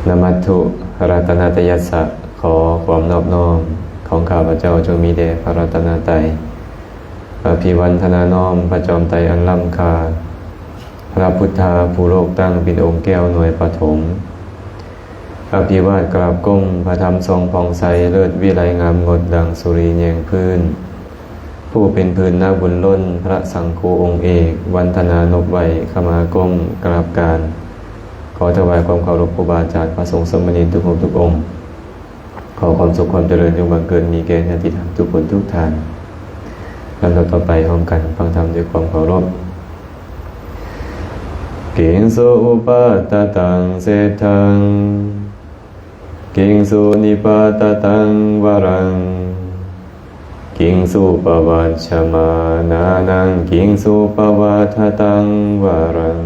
ນະມັດຖຸ ລັດຕະນະຕະຍັດສະ ຂໍຄວາມນອບນ້ອມຂອງຂ້າພະເຈົ້າຈົ່ງມີແດ່ພະລັດຕະນະໄຕ. ອະພິວັນທະນານ້ອມພະຈອມໄຕອັນລ້ຳຄ່າ, ພະພຸດທະຜູ້ໂລກຕັ້ງເປັນອົງແກ້ວໜ່ວຍປະຖົມ. ອະພິວາດກາບກົ້ມພະທຳສ່ອງຜ່ອງໃສ ເລີດວິໄລງາມງົດດັ່ງສຸລີແຍງພື້ນ. ຜູ້ເປັນພື້ນນາບຸນລົ້ນ ພະສັງຄູອົງເອກ ວັນທະນານົບໄຫວ້ ຂະມາກົ້ມກາບການ ຂໍຖວາຍຄວາມເຄົາລົບຄູບາອາຈານ ພະສົງສາມະເນນທຸກຮູບທຸກອົງ. ຂໍຄວາມສຸກຄວາມຈະເລີນຈົ່ງບັງເກີດມີແກ່ຍາດຕິທຳທຸກຄົນທຸກທ່ານ. ລຳດັບຕໍ່ໄປ ຮ່ວມກັນຟັງທຳດ້ວຍຄວາມເຄົາລົບ. ກິງສຸອຸປາທະຕັງເສດຖັງ ກິງສຸນິປາທະຕັງວະລັງ ກິງສຸປະວັດຊະມານານັງ ກິງສຸປະວັດທະຕັງວະລັງ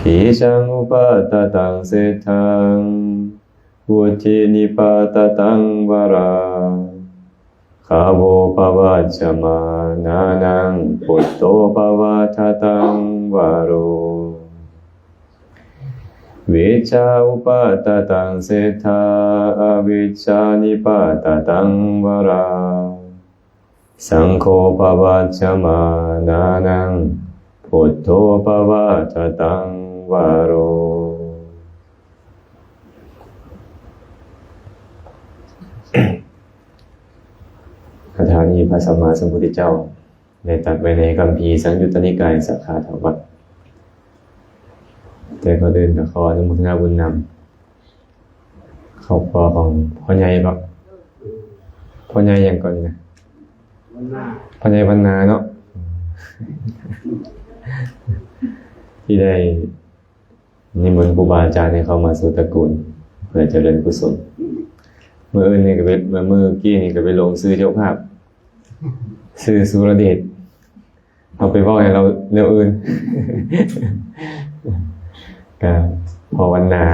ບີຈັງອຸປາທະຕັງເສດຖັງ ວຸດທິນິປາທະຕັງວະລັງ ຄາໂວປະວັດຊະມານານັງ ພຸດໂທປະວັດທະຕັງວະໂຣ ວິດຈາອຸປາທະຕັງເສດຖາ ອະວິດຈານິປາທະຕັງວະລັງ ສັງໂຄປະວັດຊະມານານັງ ພຸດໂທປະວັດທະຕັງວະໂຣ. ຄາຖານີ້ພະສຳມາສຳພຸດທະເຈົ້າໄດ້ຕັດໄວ້ໃນຄຳພີສັງຍຸດຕະນິກາຍ ສາຂາທະວັດ. ແຕ່ກ່ອນອື່ນກໍຂໍອະນຸໂມທະນາບຸນນຳຄອບຄົວຂອງພໍ່ໃຫຍ່ເນາະ, ພໍ່ໃຫຍ່ຫຍັງກ່ອນນີ້ນະ? ວັນນາ. ພໍ່ໃຫຍ່ວັນນາເນາະ ທີ່ໄດ້ ນິມົນຄູບາອາຈານໃຫ້ເຂົ້າມາສູ່ຕະກູນ ເພື່ອຈະເລີນກຸສົນ. ມື້ອື່ນນີ້ກໍໄປ ມື້ກີ້ນີ້ກໍໄປຫຼົງຊື່ເຈົ້າພາບ ຊື່ສຸລະເດດ. ເຮົາໄປເວົ້າໃຫ້ລາວແນວອື່ນ. ກໍພໍ່ວັນນາ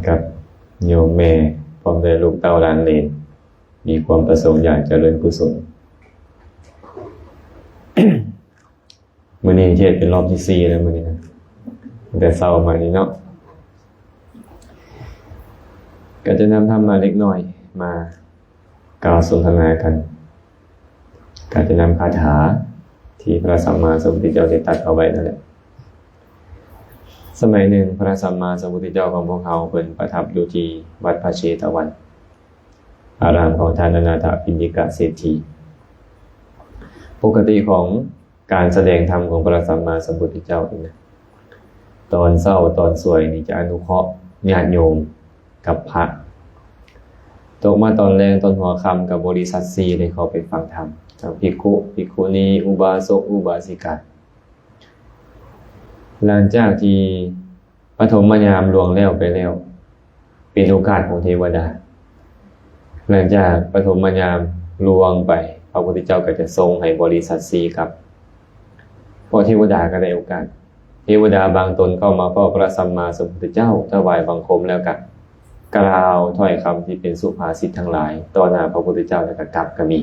ກັບໂຍມແມ່ ພ້ອມດ້ວຍລູກເຕົ້າຫຼານເຫຼນ ມີຄວາມປະສົງຢາກຈະເລີນກຸສົນ. ມື້ນີ້ເທດເປັນລອບທີສີ່ແລ້ວມື້ນີ້ນະ ຕັ້ງແຕ່ເຊົ້າມານີ້ເນາະ. ກໍຈະນຳທຳມາເລັກນ້ອຍມາກ່າວສົນທະນາກັນ, ກໍຈະນຳຄາຖາທີ່ພະສຳມາສຳພຸດທະເຈົ້າໄດ້ຕັດເອົາໄວ້ນັ້ນແຫຼະ. ສະໄໝໜຶ່ງ ພະສຳມາສຳພຸດທະເຈົ້າຂອງພວກເຮົາ ເພິ່ນປະທັບຢູ່ທີ່ວັດພະເຊຕະວັນ ອາຣາມຂອງທ່ານອະນາຖະປິນດິກະເສດຖີ. ປົກກະຕິຂອງ ການສະແດງທຳຂອງພະສຳມາສຳພຸດທະເຈົ້ານີ້ນະ, ຕອນເຊົ້າຕອນສວຍນີ້ຈະອະນຸເຄາະຍາດໂຍມກັບພະ, ຕົກມາຕອນແລງຕອນຫົວຄ່ຳກໍບໍລິສັດສີ່ໄດ້ເຂົ້າໄປຟັງທຳ, ທັງພິກຂຸ, ພິກຂຸນີ, ອຸບາສົກ, ອຸບາສິກາ. ຫຼັງຈາກທີ່ ປະຖົມມະຍາມລ່ວງແລ້ວໄປແລ້ວ ເປັນໂອກາດຂອງເທວະດາ. ຫຼັງຈາກປະຖົມມະຍາມລ່ວງໄປ ພະພຸດທະເຈົ້າກໍຈະສົ່ງໃຫ້ບໍລິສັດສີ່ກັບ, ເພາະເທວະດາກໍໄດ້ໂອກາດ. ເທວະດາບາງຕົນເຂົ້າມາເຝົ້າພະສຳມາສຳພຸດທະເຈົ້າ, ຖວາຍບັງຄົມແລ້ວກໍກ່າວຖ້ອຍຄຳທີ່ເປັນສຸພາສິດທັງຫຼາຍຕໍ່ໜ້າພະພຸດທະເຈົ້າ ແລ້ວກໍກັບກໍມີ.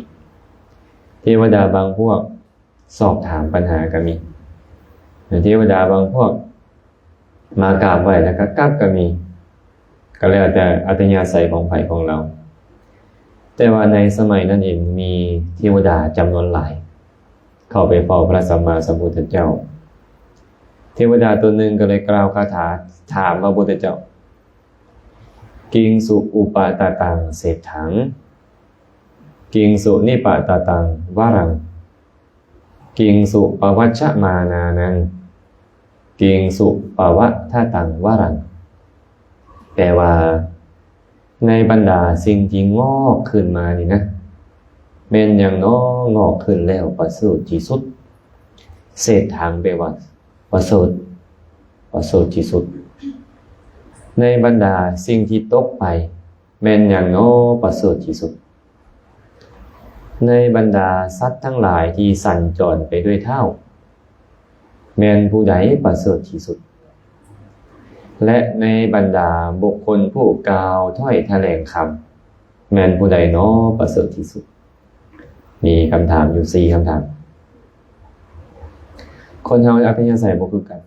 ເທວະດາບາງພວກ ສອບຖາມປັນຫາກໍມີ. ເທວະດາບາງພວກມາກາບໄຫວ້ແລ້ວກໍກັບກໍມີ, ກໍແລ້ວແຕ່ອັດຕະຍາໄສຂອງໃຜຂອງລາວ. ແຕ່ວ່າໃນສະໄໝນັ້ນເອງ ມີເທວະດາຈຳນວນຫຼາຍເຂົ້າໄປເຝົ້າພະສຳມາສຳພຸດທະເຈົ້າ. ເທວະດາຕົນໜຶ່ງກໍເລີຍກ່າວຄາຖາຖາມພະພຸດທະເຈົ້າ, ກິງສຸອຸປາທະຕັງເສດຖັງ ກິງສຸນິປາທະຕັງວະລັງ ກິງສຸປະວັດຊະມານານັງ ກິງສຸປະວັດທະຕັງວະລັງ. ແປວ່າ ໃນບັນດາສິ່ງທີ່ງອກຂຶ້ນມານີ້ນະ ແມ່ນຫຍັງນໍງອກຂຶ້ນແລ້ວປະເສີດທີ່ສຸດ? ເສດຖັງ ແປວ່າປະເສີດ, ປະເສີດທີ່ສຸດ. ໃນບັນດາສິ່ງທີ່ຕົກໄປ ແມ່ນຫຍັງນໍປະເສີດທີ່ສຸດ? ໃນບັນດາສັດທັງຫຼາຍທີ່ສັນຈອນໄປດ້ວຍເທົ້າ ແມ່ນຜູ້ໃດປະເສີດທີ່ສຸດ? ແລະ ໃນບັນດາບຸກຄົນຜູ້ກ່າວຖ້ອຍຖະແຫຼງຄຳ ແມ່ນຜູ້ໃດນໍປະເສີດທີ່ສຸດ? ມີຄຳຖາມຢູ່ສີ່ຄຳຖາມ. ຄົນເຮົາອັດຕະຍາໄສບໍ່ຄືກັນ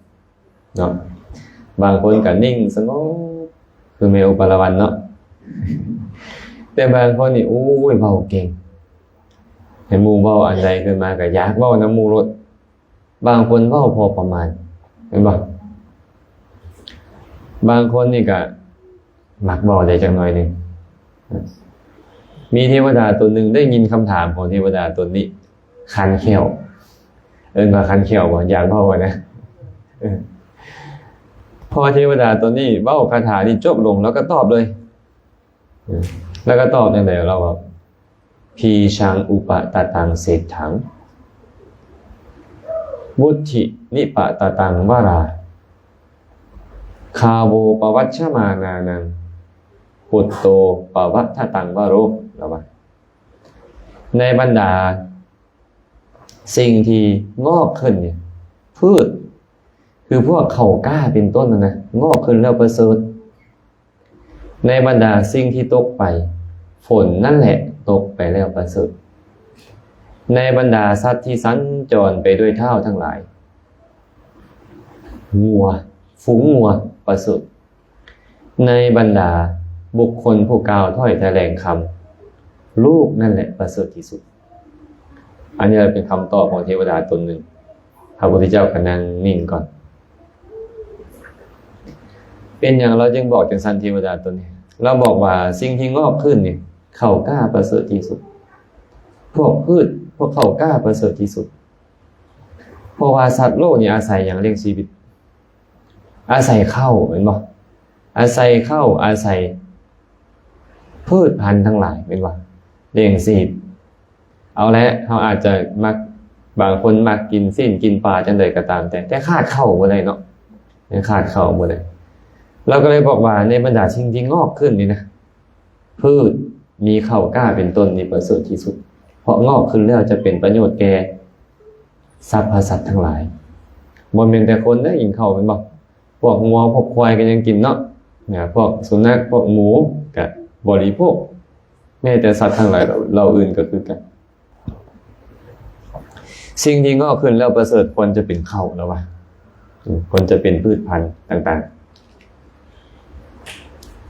ເນາະ. ບາງຄົນກໍນິ່ງສະຫງົບ ຄືແມ່ອຸປາລະວັນເນາະ ແຕ່ບາງຄົນນີ້ ໂອ້ຍ ເວົ້າເກັ່ງ ໃຫ້ໝູ່ເວົ້າອັນໃດຂຶ້ນມາກໍຢາກເວົ້ານຳໝູ່ໂລດ. ບາງຄົນເວົ້າພໍປະມານ ແມ່ນບໍ່? ບາງຄົນນີ້ກໍມັກເວົ້າໄດ້ຈັກໜ້ອຍໜຶ່ງ. ມີເທວະດາຕົນໜຶ່ງໄດ້ຍິນຄຳຖາມຂອງເທວະດາຕົນນີ້ ຄັນແຂ້ວ. ເອີ້ນວ່າຄັນແຂ້ວບໍ່? ຢາກເວົ້ານະ. ເອີ ພໍເທວະດາຕົນນີ້ເວົ້າຄາຖານີ້ຈົບລົງ ລາວກໍຕອບເລີຍ. ເອີ ລາວກໍຕອບຈັ່ງໃດ? ລາວວ່າ Bījaṃ upadattaṃ seṭṭhaṃ vutti nipatataṃ varā, gāvo pavajjamānānaṃ putto pavadataṃ varo. ລາວວ່າ ໃນບັນດາສິ່ງທີ່ງອກຂຶ້ນນີ້ ພືດ ຄືພວກເຂົ້າກ້າເປັນຕົ້ນນັ້ນນະ ງອກຂຶ້ນແລ້ວປະເສີດ. ໃນບັນດາສິ່ງທີ່ຕົກໄປ ຝົນນັ້ນແຫຼະຕົກໄປແລ້ວປະເສີດ. ໃນບັນດາສັດທີ່ສັນຈອນໄປດ້ວຍເທົ້າທັງຫຼາຍ ງົວ ຝູງງົວປະເສີດ. ໃນບັນດາບຸກຄົນຜູ້ກ່າວຖ້ອຍຖະແຫຼງຄຳ ລູກນັ້ນແຫຼະປະເສີດທີ່ສຸດ. ອັນນີ້ລະເປັນຄຳຕອບຂອງເທວະດາຕົນໜຶ່ງ. ພະພຸດທະເຈົ້າກໍນັ່ງນິ່ງກ່ອນ. ເປັນຫຍັງລາວຈຶ່ງບອກຈັ່ງຊັ້ນ ເທວະດາຕົນນີ້? ລາວບອກວ່າສິ່ງທີ່ງອກຂຶ້ນນີ້ ເຂົ້າກ້າປະເສີດທີ່ສຸດ. ພວກພືດ ພວກເຂົ້າກ້າປະເສີດທີ່ສຸດ. ເພາະວ່າສັດໂລກນີ້ອາໄສຫຍັງລ້ຽງຊີວິດ? ອາໄສເຂົ້າ ແມ່ນບໍ່? ອາໄສເຂົ້າ ອາໄສພືດພັນທັງຫຼາຍ ແມ່ນບໍ່? ລ້ຽງຊີບ. ເອົາແຫຼະ ເຮົາອາດຈະມັກ ບາງຄົນມັກກິນຊີ້ນກິນປາຈັ່ງໃດກໍຕາມແຕ່ ແຕ່ຂາດເຂົ້າບໍ່ໄດ້ເນາະ ຍັງຂາດເຂົ້າບໍ່ໄດ້. ລາວກໍເລີຍບອກວ່າ ໃນບັນດາສິ່ງທີ່ງອກຂຶ້ນນີ້ນະ ພືດມີເຂົ້າກ້າເປັນຕົ້ນນີ້ປະເສີດທີ່ສຸດ ເພາະງອກຂຶ້ນແລ້ວຈະເປັນປະໂຫຍດແກ່ສັບພະສັດທັງຫຼາຍ. ບໍ່ແມ່ນແຕ່ຄົນເດ້ກິນເຂົ້າ ແມ່ນບໍ່? ພວກງົວພວກຄວາຍກໍຍັງກິນເນາະ ພວກສຸນັກພວກໝູກໍບໍລິໂພກ ແມ້ແຕ່ສັດທັງຫຼາຍເຫຼົ່າອື່ນກໍຄືກັນ. ສິ່ງທີ່ງອກຂຶ້ນແລ້ວປະເສີດຄວນຈະເປັນເຂົ້າ ລາວວ່າ ຄວນຈະເປັນພືດພັນຕ່າງໆ.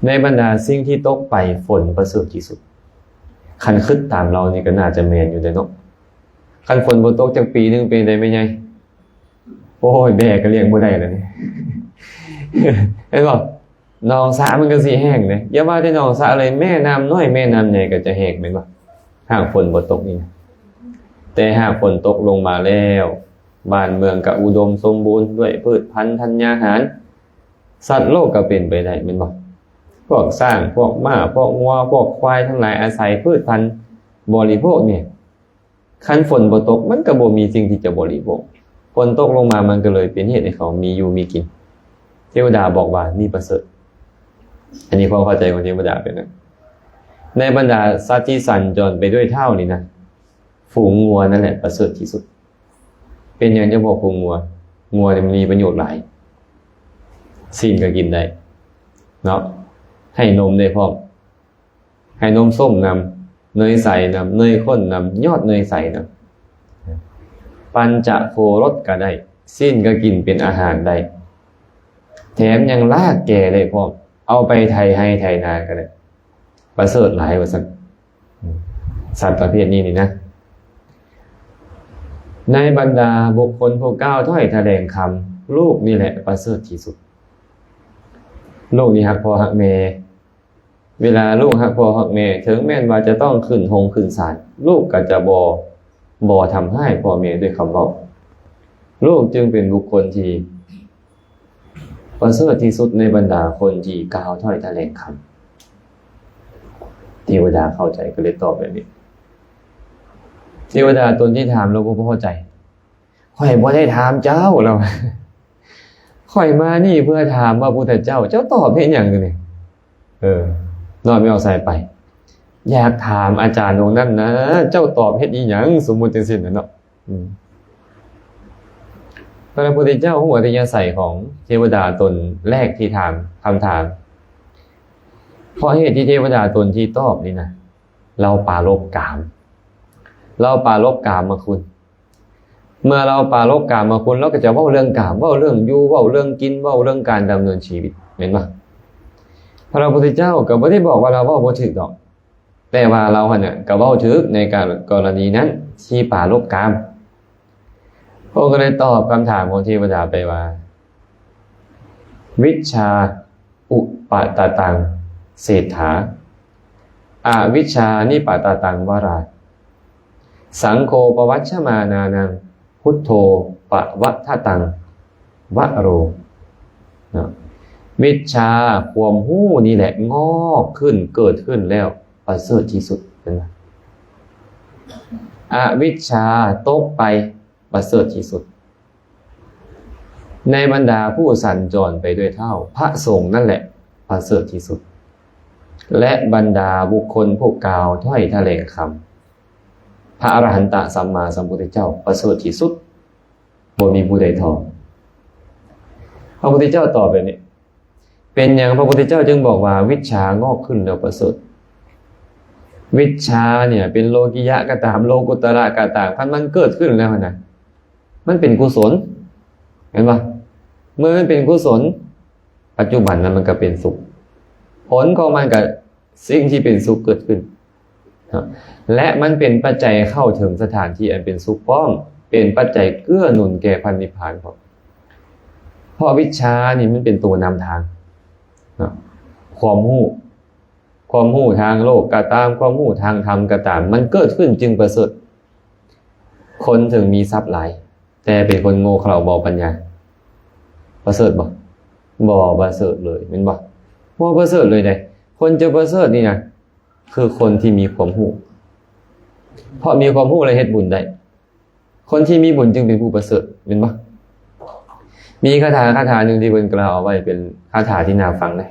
ໃນບັນດາສິ່ງທີ່ຕົກໄປ ຝົນປະເສີດທີ່ສຸດ. ຄັນຄິດຕາມລາວນີ້ກໍໜ້າຈະແມ່ນຢູ່ເດ້ເນາະ. ຄັນຝົນບໍ່ຕົກຈັກປີໜຶ່ງເປັນໃດແມ່ໃຫຍ່? ໂອ້ຍ ແບ້ກໍລ້ຽງບໍ່ໄດ້ແລ້ວນີ້ ເຫັນບໍ່? ໜອງສະມັນກໍຊິແຫ້ງເດ້. ຢ່າວ່າແຕ່ໜອງສະເລີຍ ແມ່ນ້ຳນ້ອຍແມ່ນ້ຳໃຫຍ່ກໍຈະແຫ້ງ ແມ່ນບໍ່? ຫາກຝົນບໍ່ຕົກນີ້ນະ. ແຕ່ຫາກຝົນຕົກລົງມາແລ້ວ ບ້ານເມືອງກໍອຸດົມສົມບູນດ້ວຍພືດພັນທັນຍາຫານ, ສັດໂລກກໍເປັນໄປໄດ້ ແມ່ນບໍ່? ພວກຊ້າງ ພວກມ້າ ພວກງົວ ພວກຄວາຍທັງຫຼາຍອາໄສພືດພັນບໍລິໂພກນີ້. ຄັນຝົນບໍ່ຕົກ ມັນກໍບໍ່ມີສິ່ງທີ່ຈະບໍລິໂພກ. ຝົນຕົກລົງມາ ມັນກໍເລີຍເປັນເຫດໃຫ້ເຂົາມີຢູ່ມີກິນ. ເທວະດາບອກວ່ານີ້ປະເສີດ. ອັນນີ້ຄວາມເຂົ້າໃຈຂອງເທວະດາເປັນນັ້ນ. ໃນບັນດາສັດທີ່ສັນຈອນໄປດ້ວຍເທົ້ານີ້ນະ ຝູງງົວນັ້ນແຫຼະປະເສີດທີ່ສຸດ. ເປັນຫຍັງຈັ່ງບອກຝູງງົວ? ງົວນີ້ມັນມີປະໂຫຍດຫຼາຍ. ຊີ້ນກໍກິນໄດ້ເນາະ, ໃຫ້ນົມໄດ້ພ້ອມ. ໃຫ້ນົມສົ້ມນຳ, ເນີຍໃສນຳ, ເນີຍຂຸ້ນນຳ, ຍອດເນີຍໃສນຳ. ປັນຈະໂຄລົດກໍໄດ້, ຊີ້ນກໍກິນເປັນອາຫານໄດ້, ແຖມຍັງລາກແກ່ໄດ້ພ້ອມ, ເອົາໄປໄຖໄຮ່ໄຖນາກໍໄດ້. ປະເສີດຫຼາຍວ່າຊັ້ນ. ສັດປະເພດນີ້ນີ້ນະ. ໃນບັນດາບຸກຄົນຜູ້ກ່າວຖ້ອຍຖະແຫຼງຄຳ, ລູກນີ້ແຫຼະປະເສີດທີ່ສຸດ. ລູກນີ້ຮັກພໍ່ຮັກແມ່. ເວລາລູກຮັກພໍ່ຮັກແມ່, ເຖິງແມ່ນວ່າຈະຕ້ອງຂຶ້ນໂຮງຂຶ້ນສານ, ລູກກໍຈະບໍ່, ບໍ່ທຳຮ້າຍພໍ່ແມ່ດ້ວຍຄຳເວົ້າ. ລູກຈຶ່ງເປັນບຸກຄົນທີ່ປະເສີດທີ່ສຸດໃນບັນດາຄົນທີ່ກ່າວຖ້ອຍຖະແຫຼງຄຳ. ເທວະດາເຂົ້າໃຈກໍເລີຍຕອບແບບນີ້. ເທວະດາຕົນທີ່ຖາມລາວບໍ່ພໍໃຈ. ຂ້ອຍບໍ່ໄດ້ຖາມເຈົ້າ ລາວວ່າ. ຂ້ອຍມານີ້ເພື່ອຖາມພະພຸດທະເຈົ້າ, ເຈົ້າຕອບເຮັດຫຍັງຢູ່ນີ້? ເອີ ນອນໄມ່ອອກສາຍໄປ. ຢາກຖາມອາຈານອົງນັ້ນນະ, ເຈົ້າຕອບເຮັດອີ່ຫຍັງ? ສົມມຸດຈັ່ງຊີ້ນນະເນາະ. ອືມ. ພະພຸດທະເຈົ້າຮູ້ອັດທະຍາໄສຂອງເທວະດາຕົນແລກທີ່ຖາມຄຳຖາມ. ເພາະເຫດທີ່ເທວະດາຕົນທີ່ຕອບນີ້ນະ, ລາວປາລົບກາມ. ລາວປາລົບກາມມະຄຸນ. ເມື່ອລາວປາລົບກາມມະຄຸນ ລາວກໍຈະເວົ້າເລື່ອງກາມ, ເວົ້າເລື່ອງຢູ່, ເວົ້າເລື່ອງກິນ, ເວົ້າເລື່ອງການດຳເນີນຊີວິດ, ແມ່ນບໍ່? ພະພຸດທະເຈົ້າກໍບໍ່ໄດ້ບອກວ່າລາວເວົ້າບໍ່ຖືກດອກ, ແຕ່ວ່າລາວຫັ້ນນະກໍເວົ້າຖືກໃນການ ກໍລະນີນັ້ນທີ່ປາລົບກາມ. ພະອົງກໍເລີຍຕອບຄຳຖາມຂອງເທວະດາໄປວ່າ ວິດຊາ ອຸປະຕະຕັງ ເສດຖາ ອະວິດຊາ ນິປະຕະຕັງ ວະລາ ສັງໂຄ ປະວັດຊະມານານັງ ພຸດໂທ ປະວັດທະຕັງ ວະໂລ. ເນາະ ວິດຊາ ຄວາມຮູ້ນີ້ແຫຼະ ງອກຂຶ້ນ ເກີດຂຶ້ນແລ້ວ ປະເສີດທີ່ສຸດ ເຫັນບໍ່? ອະວິດຊາ ຕົກໄປ ປະເສີດທີ່ສຸດ. ໃນບັນດາຜູ້ສັນຈອນໄປດ້ວຍເທົ້າ, ພະສົງນັ້ນແຫຼະປະເສີດທີ່ສຸດ ແລະ ບັນດາບຸກຄົນຜູ້ກ່າວຖ້ອຍຖະແຫຼງຄຳ ພະອະລະຫັນຕະສຳມາສຳພຸດທະເຈົ້າປະເສີດທີ່ສຸດ, ບໍ່ມີຜູ້ໃດທໍ່. ພະພຸດທະເຈົ້າຕອບແບບນີ້. ເປັນຫຍັງພະພຸດທະເຈົ້າຈຶ່ງບອກວ່າວິດຊາງອກຂຶ້ນແລ້ວປະເສີດ? ວິດຊາເນ່ຍເປັນໂລກິຍະກໍຕາມ ໂລກຸດຕະລະກໍຕາມ, ຄັນມັນເກີດຂຶ້ນແລ້ວຫັ້ນນະ ມັນເປັນກຸສົນ ແມ່ນບໍ່? ເມື່ອມັນເປັນກຸສົນ ປັດຈຸບັນນັ້ນມັນກໍເປັນສຸກ, ຜົນຂອງມັນກໍ ສິ່ງທີ່ເປັນສຸກເກີດຂຶ້ນ ແລະ ມັນເປັນປັດໄຈເຂົ້າເຖິງສະຖານທີ່ອັນເປັນສຸກພ້ອມ, ເປັນປັດໄຈເກື້ອໜູນແກ່ພະນິບພານພ້ອມ. ເພາະວິດຊານີ້ມັນເປັນຕົວນຳທາງເນາະ, ຄວາມຮູ້, ຄວາມຮູ້ທາງໂລກກໍຕາມ, ຄວາມຮູ້ທາງທຳກໍຕາມ, ມັນເກີດຂຶ້ນຈຶ່ງປະເສີດ. ຄົນເຖິງມີຊັບຫຼາຍ ແຕ່ເປັນຄົນໂງ່ເຂລາບໍ່ປັນຍາ ປະເສີດບໍ່? ບໍ່ປະເສີດເລີຍ ແມ່ນບໍ່? ບໍ່ປະເສີດເລີຍເດ້. ຄົນຈະປະເສີດນີ້ນະ ຄືຄົນທີ່ມີຄວາມຮູ້, ເພາະມີຄວາມຮູ້ແລ້ວເຮັດບຸນໄດ້. ຄົນທີ່ມີບຸນຈຶ່ງເປັນຜູ້ປະເສີດ ແມ່ນບໍ່? ມີຄາຖາ ຄາຖາໜຶ່ງທີ່ເພິ່ນກ່າວເອົາໄວ້ ເປັນຄາຖາທີ່ໜ້າຟັງເດ້.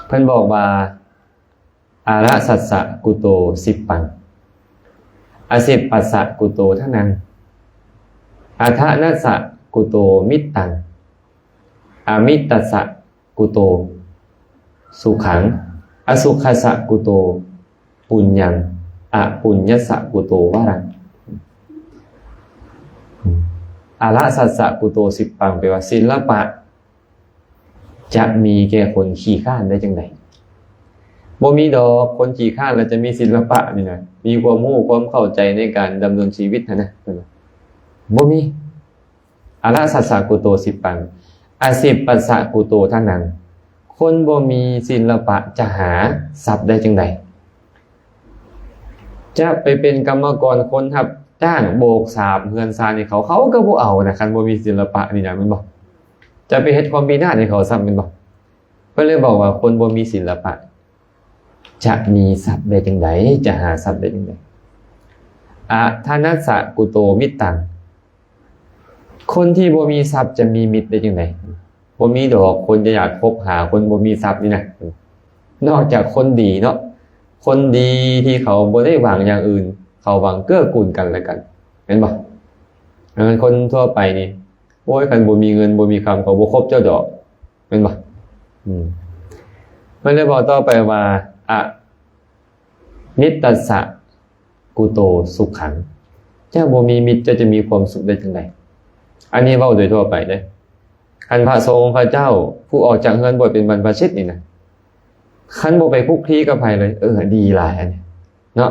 ເພິ່ນບອກວ່າ ອາລະສັດສະກຸໂຕ ສິບປັງ ອາສິບປັດສະກຸໂຕທະນັງ ອາທະນັດສະກຸໂຕ ມິດຕັງ ອາມິດຕັດສະກຸໂຕ ສຸຂັງ ອະສຸຂັດສະກຸໂຕ ປຸນຍັງ ອະປຸນຍັດສະກຸໂຕ ວະລັງ. ອາລະສັດສະກຸໂຕ ສິບປັງ ແປວ່າ ສິລະປະ ຈະມີແກ່ຄົນຂີ້ຄ້ານໄດ້ຈັ່ງໃດ? ບໍ່ມີດອກ, ຄົນຂີ້ຄ້ານແລ້ວຈະມີສິລະປະນີ້ນະ, ມີຄວາມຮູ້ຄວາມເຂົ້າໃຈໃນການດຳເນີນຊີວິດຫັ້ນນະ, ບໍ່ມີ. ອາລະສັດສະກຸໂຕ ສິບປັງ ອາສິບປັດສະກຸໂຕທະນັງ, ຄົນບໍ່ມີສິລະປະຈະຫາຊັບໄດ້ຈັ່ງໃດ? ຈະໄປເປັນກຳມະກອນຄົນຮັບຈ້າງໂບກສາບເຮືອນຊານໃຫ້ເຂົາ, ເຂົາກໍບໍ່ເອົານະ, ຄັນບໍ່ມີສິລະປະນີ້ນະ, ແມ່ນບໍ່? ຈະໄປເຮັດຄວາມພິນາດໃຫ້ເຂົາຊ້ຳ, ແມ່ນບໍ່? ເພິ່ນເລີຍບອກວ່າຄົນບໍ່ມີສິລະປະຈະມີຊັບໄດ້ຈັ່ງໃດ? ຈະຫາຊັບໄດ້ຈັ່ງໃດ? ອະທະນັດສະກຸໂຕ ມິດຕັງ ຄົນທີ່ບໍ່ມີຊັບຈະມີມິດໄດ້ຈັ່ງໃດ? ບໍ່ມີດອກ, ຄົນຈະຢາກຄົບຫາຄົນບໍ່ມີຊັບນີ້ນະ, ນອກຈາກຄົນດີເນາະ, ຄົນດີທີ່ເຂົາບໍ່ໄດ້ຫວັງຢ່າງອື່ນ, ເຂົາຫວັງເກື້ອກູນກັນແລະກັນ, ແມ່ນບໍ່? ອັນນັ້ນຄົນທົ່ວໄປນີ້, ໂອ້ຍ, ຄັນບໍ່ມີເງິນບໍ່ມີຄຳ, ເຂົາບໍ່ຄົບເຈົ້າດອກ, ແມ່ນບໍ່? ອືມ. ມັນເລີຍບອກຕໍ່ໄປວ່າ ອະມິດຕັດສະ ກຸໂຕສຸຂັງ, ເຈົ້າບໍ່ມີມິດ, ເຈົ້າຈະມີຄວາມສຸກໄດ້ຈັ່ງໃດ? ອັນນີ້ເວົ້າໂດຍທົ່ວໄປເດ້. ຄັນພະສົງຂອງເຈົ້າ ຜູ້ອອກຈາກເຮືອນບວດເປັນບັນພະຊິດນີ້ນະ, ຄັນບໍ່ໄປຄຸກຄີກັບໃຜເລີຍ, ເອີ, ດີຫຼາຍອັນນີ້ເນາະ.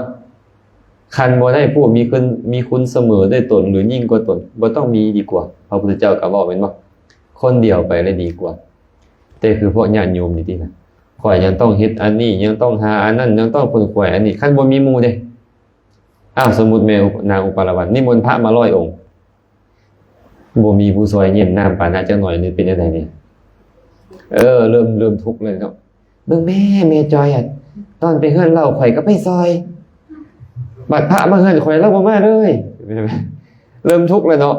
ຄັນບໍ່ໄດ້ຜູ້ມີຄຸນ, ມີຄຸນສະເໝີດ້ວຍຕົນ ຫຼື ຍິ່ງກວ່າຕົນ, ບໍ່ຕ້ອງມີດີກວ່າ. ພະພຸດທະເຈົ້າກໍເວົ້າແມ່ນບໍ່? ຄົນດຽວໄປແລ້ວດີກວ່າ. ແຕ່ຄືພວກຍາດໂຍມນີ້ຕິນະ, ຂ້ອຍຍັງຕ້ອງເຮັດອັນນີ້, ຍັງຕ້ອງຫາອັນນັ້ນ, ຍັງຕ້ອງຂົນຂວາຍອັນນີ້, ຄັນບໍ່ມີໝູ່ເດ້. ອ້າວ, ສົມມຸດແມ່ນາງອຸປາລະວັນນິມົນພະມາຮ້ອຍອົງ, ບໍ່ມີຜູ້ຊ່ອຍເຢັນນ້ຳປານະຈັກໜ້ອຍ, ນີ້ເປັນຈັ່ງໃດນີ້? ເອີ, ເລີ່ມ, ເລີ່ມທຸກແລ້ວເນາະ. ເບິ່ງແມ່, ແມ່ຈອຍອະ, ຕອນໄປເຮືອນລາວຂ້ອຍກໍໄປຊ່ອຍ, ບັດພະມາເຮືອນຂ້ອຍລາວບໍ່ມາເລີຍ. ເລີ່ມທຸກແລ້ວເນາະ.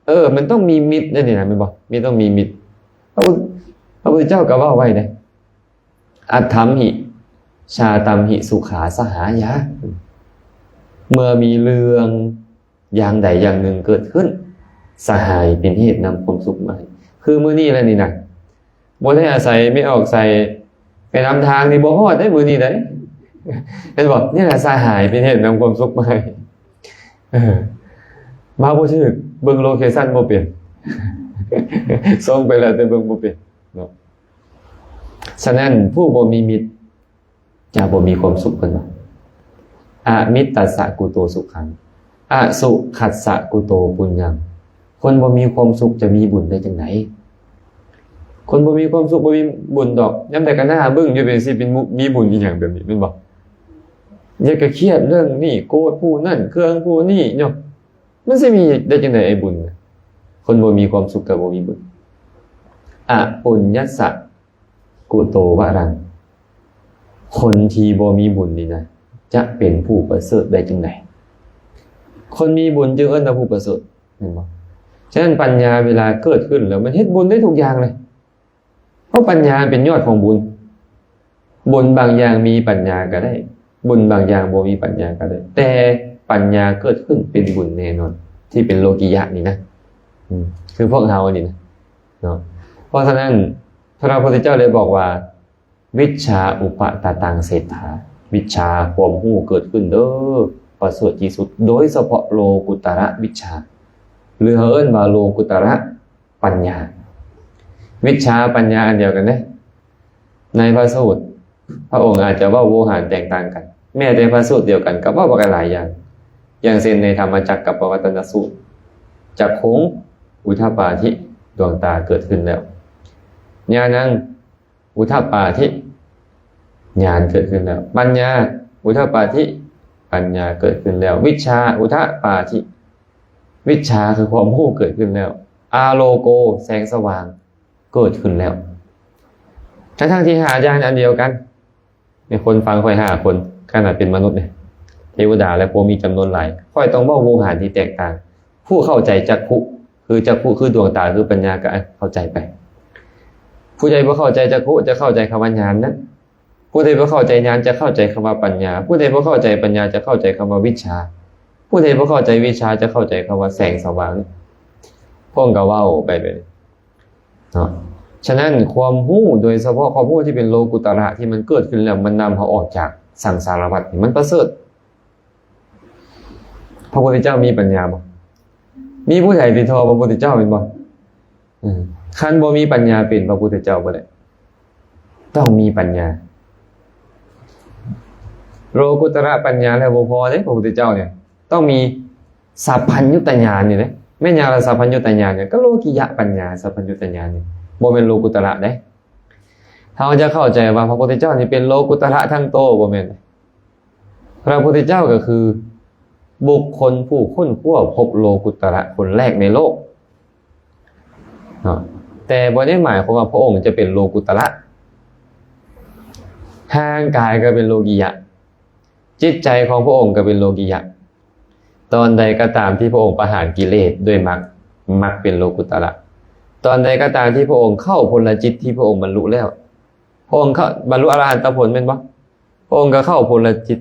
ເອີ, ມັນຕ້ອງມີມິດເດ້ນີ້ນະ, ແມ່ນບໍ່? ມີ, ຕ້ອງມີມິດ. ພະພຸດ, ພະພຸດທະເຈົ້າກໍເວົ້າໄວ້ເດ້, ອັດຖຳຫິ ຊາຕຳຫິ ສຸຂາສະຫາຍາ. ເມື່ອມີເລື່ອງຢ່າງໃດຢ່າງໜຶ່ງເກີດຂຶ້ນ, ສະຫາຍເປັນເຫດນຳຄວາມສຸກມາໃຫ້. ຄືມື້ນີ້ແຫຼະນີ້ນະ, ບໍ່ໄດ້ອາໄສແມ່ອອກໄສໄປນຳທາງນີ້, ບໍ່ຮອດເດ້ມື້ນີ້ເດ້, ແມ່ນບໍ່? ນີ້ລະສະຫາຍເປັນເຫດນຳຄວາມສຸກມາໃຫ້. ເອີ. ມາບໍ່ຖືກ ເບິ່ງໂລເຄຊັນບໍ່ເປັນ ສົ່ງໄປແລ້ວແຕ່ເບິ່ງບໍ່ເປັນເນາະ. ສະນັ້ນ ຜູ້ບໍ່ມີມິດຈະບໍ່ມີຄວາມສຸກ ເພິ່ນວ່າ ອະມິດຕັດສະກຸໂຕສຸຂັງ ອະສຸຂັດສະກຸໂຕປຸນຍັງ. ຄົນບໍ່ມີຄວາມສຸກຈະມີບຸນໄດ້ຈັ່ງໃດ? ຄົນບໍ່ມີຄວາມສຸກບໍ່ມີບຸນດອກ. ຍາມໃດກໍໜ້າບຶ້ງຢູ່ເປັນຊິເປັນ ມີບຸນອີ່ຫຍັງແບບນີ້ແມ່ນບໍ່? ຢາກກະຄຽດເລື່ອງນີ້ ໂກດຜູ້ນັ້ນ ເຄືອງຜູ້ນີ້ເນາະ. ມັນຊິມີໄດ້ຈັ່ງໃດໄອ້ບຸນນະ? ຄົນບໍ່ມີຄວາມສຸກກໍບໍ່ມີບຸນ. ອະປຸນຍັດສະ ກຸໂຕວະຣັງ ຄົນທີ່ບໍ່ມີບຸນນີ້ນະ ຈະເປັນຜູ້ປະເສີດໄດ້ຈັ່ງໃດ? ຄົນມີບຸນຈຶ່ງເອີ້ນວ່າຜູ້ປະເສີດ ແມ່ນບໍ່? ສະນັ້ນ ປັນຍາເວລາເກີດຂຶ້ນແລ້ວ ມັນເຮັດບຸນໄດ້ທຸກຢ່າງເລີຍ. ເພາະປັນຍາເປັນຍອດຂອງບຸນ. ບຸນບາງຢ່າງມີປັນຍາກໍໄດ້, ບຸນບາງຢ່າງບໍ່ມີປັນຍາກໍໄດ້, ແຕ່ປັນຍາເກີດຂຶ້ນເປັນບຸນແນ່ນອນ ທີ່ເປັນໂລກິຍະນີ້ນະ ອືມ ຄືພວກເຮົານີ້ນະເນາະ. ເພາະສະນັ້ນ ພະພຸດທະເຈົ້າໄດ້ບອກວ່າ ວິດຊາອຸປະຕະຕັງເສດຖາ, ວິດຊາ ຄວາມຮູ້ເກີດຂຶ້ນເດີ້ ປະເສີດທີ່ສຸດ, ໂດຍສະເພາະໂລກຸດຕະລະວິດຊາ ຫຼື ເຮົາເອີ້ນວ່າໂລກຸດຕະລະປັນຍາ. ວິດຊາປັນຍາອັນດຽວກັນເດ້. ໃນພະສູດ ພະອົງອາດຈະເວົ້າໂວຫານແຕກຕ່າງກັນ, ແມ້ແຕ່ພະສູດດຽວກັນກໍເວົ້າກັນຫຼາຍຢ່າງ, ຢ່າງເຊັ່ນໃນທຳມະຈັກກັບປະວັດຕະນະສູດ, ຈັກຂຸງ ອຸທະປາທິ ດວງຕາເກີດຂຶ້ນແລ້ວ, ຍານັງ ອຸທະປາທິ ຍານເກີດຂຶ້ນແລ້ວ, ປັນຍາ ອຸທະປາທິ ປັນຍາເກີດຂຶ້ນແລ້ວ, ວິດຊາ ອຸທະປາທິ ວິດຊາຄືຄວາມຮູ້ເກີດຂຶ້ນແລ້ວ, ອາໂລໂກ ແສງສະຫວ່າງເກີດຂຶ້ນແລ້ວ. ທັງໆທີ່ຫ້າຢ່າງອັນດຽວກັນ, ມີຄົນຟັງຂ້ອຍຫ້າຄົນ, ຂະໜາດເປັນມະນຸດເດ, ເທວະດາ ແລະ ພວກມີຈຳນວນຫຼາຍ, ຂ້ອຍຕ້ອງເວົ້າໂວຫານທີ່ແຕກຕ່າງ. ຜູ້ເຂົ້າໃຈຈັກຂຸ ຄືຈັກຂຸ ຄືດວງຕາ ຄືປັນຍາ ກໍເຂົ້າໃຈໄປ. ຜູ້ໃດບໍ່ເຂົ້າໃຈຈັກຂຸ ຈະເຂົ້າໃຈຄຳວ່າຍານນັ້ນ, ຜູ້ໃດບໍ່ເຂົ້າໃຈຍານ ຈະເຂົ້າໃຈຄຳວ່າປັນຍາ, ຜູ້ໃດບໍ່ເຂົ້າໃຈປັນຍາ ຈະເຂົ້າໃຈຄຳວ່າວິດຊາ, ຜູ້ໃດບໍ່ເຂົ້າໃຈວິດຊາ ຈະເຂົ້າໃຈຄຳວ່າແສງສະຫວ່າງ. ພວກກໍເວົ້າໄປແບບນີ້ເນາະ. ສະນັ້ນ ຄວາມຮູ້ ໂດຍສະເພາະຄວາມຮູ້ທີ່ເປັນໂລກຸດຕະລະ ທີ່ມັນເກີດຂຶ້ນແລ້ວ ມັນນຳເຮົາອອກຈາກສັງສາລະວັດນີ້ ມັນປະເສີດ. ພະພຸດທະເຈົ້າມີປັນຍາບໍ່? ມີຜູ້ໃດໄປທໍ່ພະພຸດທະເຈົ້າແມ່ນບໍ່? ເອີ ຄັນບໍ່ມີປັນຍາເປັນພະພຸດທະເຈົ້າບໍ່ໄດ້, ຕ້ອງມີປັນຍາ. ໂລກຸດຕະລະປັນຍາແລ້ວບໍ່ພໍເດ້ ພະພຸດທະເຈົ້ານີ້, ຕ້ອງມີສັບພັນຍຸດຕະຍານນີ້ເດ້. ແມ່ນຫຍັງລະສັບພັນຍຸດຕະຍານນີ້? ກໍໂລກິຍະປັນຍາ, ສັບພັນຍຸດຕະຍານນີ້ ບໍ່ແມ່ນໂລກຸດຕະລະເດ້. ເຮົາຈະເຂົ້າໃຈວ່າພະພຸດທະເຈົ້ານີ້ເປັນໂລກຸດຕະລະທັງໂຕ, ບໍ່ແມ່ນ. ພະພຸດທະເຈົ້າກໍຄືບຸກຄົນຜູ້ຄົ້ນຄວ້າພົບໂລກຸດຕະລະຄົນແລກໃນໂລກເນາະ, ແຕ່ບໍ່ໄດ້ໝາຍຄວາມວ່າພະອົງຈະເປັນໂລກຸດຕະລະ. ຮ່າງກາຍກໍເປັນໂລກິຍະ, ຈິດໃຈຂອງພະອົງກໍເປັນໂລກິຍະ. ຕອນໃດກໍຕາມທີ່ພະອົງປະຫານກິເລດດ້ວຍມັກ, ມັກເປັນໂລກຸດຕະລະ. ຕອນໃດກໍຕາມທີ່ພະອົງເຂົ້າພົນລະຈິດທີ່ພະອົງບັນລຸແລ້ວ, ພະອົງເຂົ້າບັນລຸອະລະຫັນຕະຜົນແມ່ນບໍ່? ພະອົງກໍເຂົ້າພົນລະຈິດ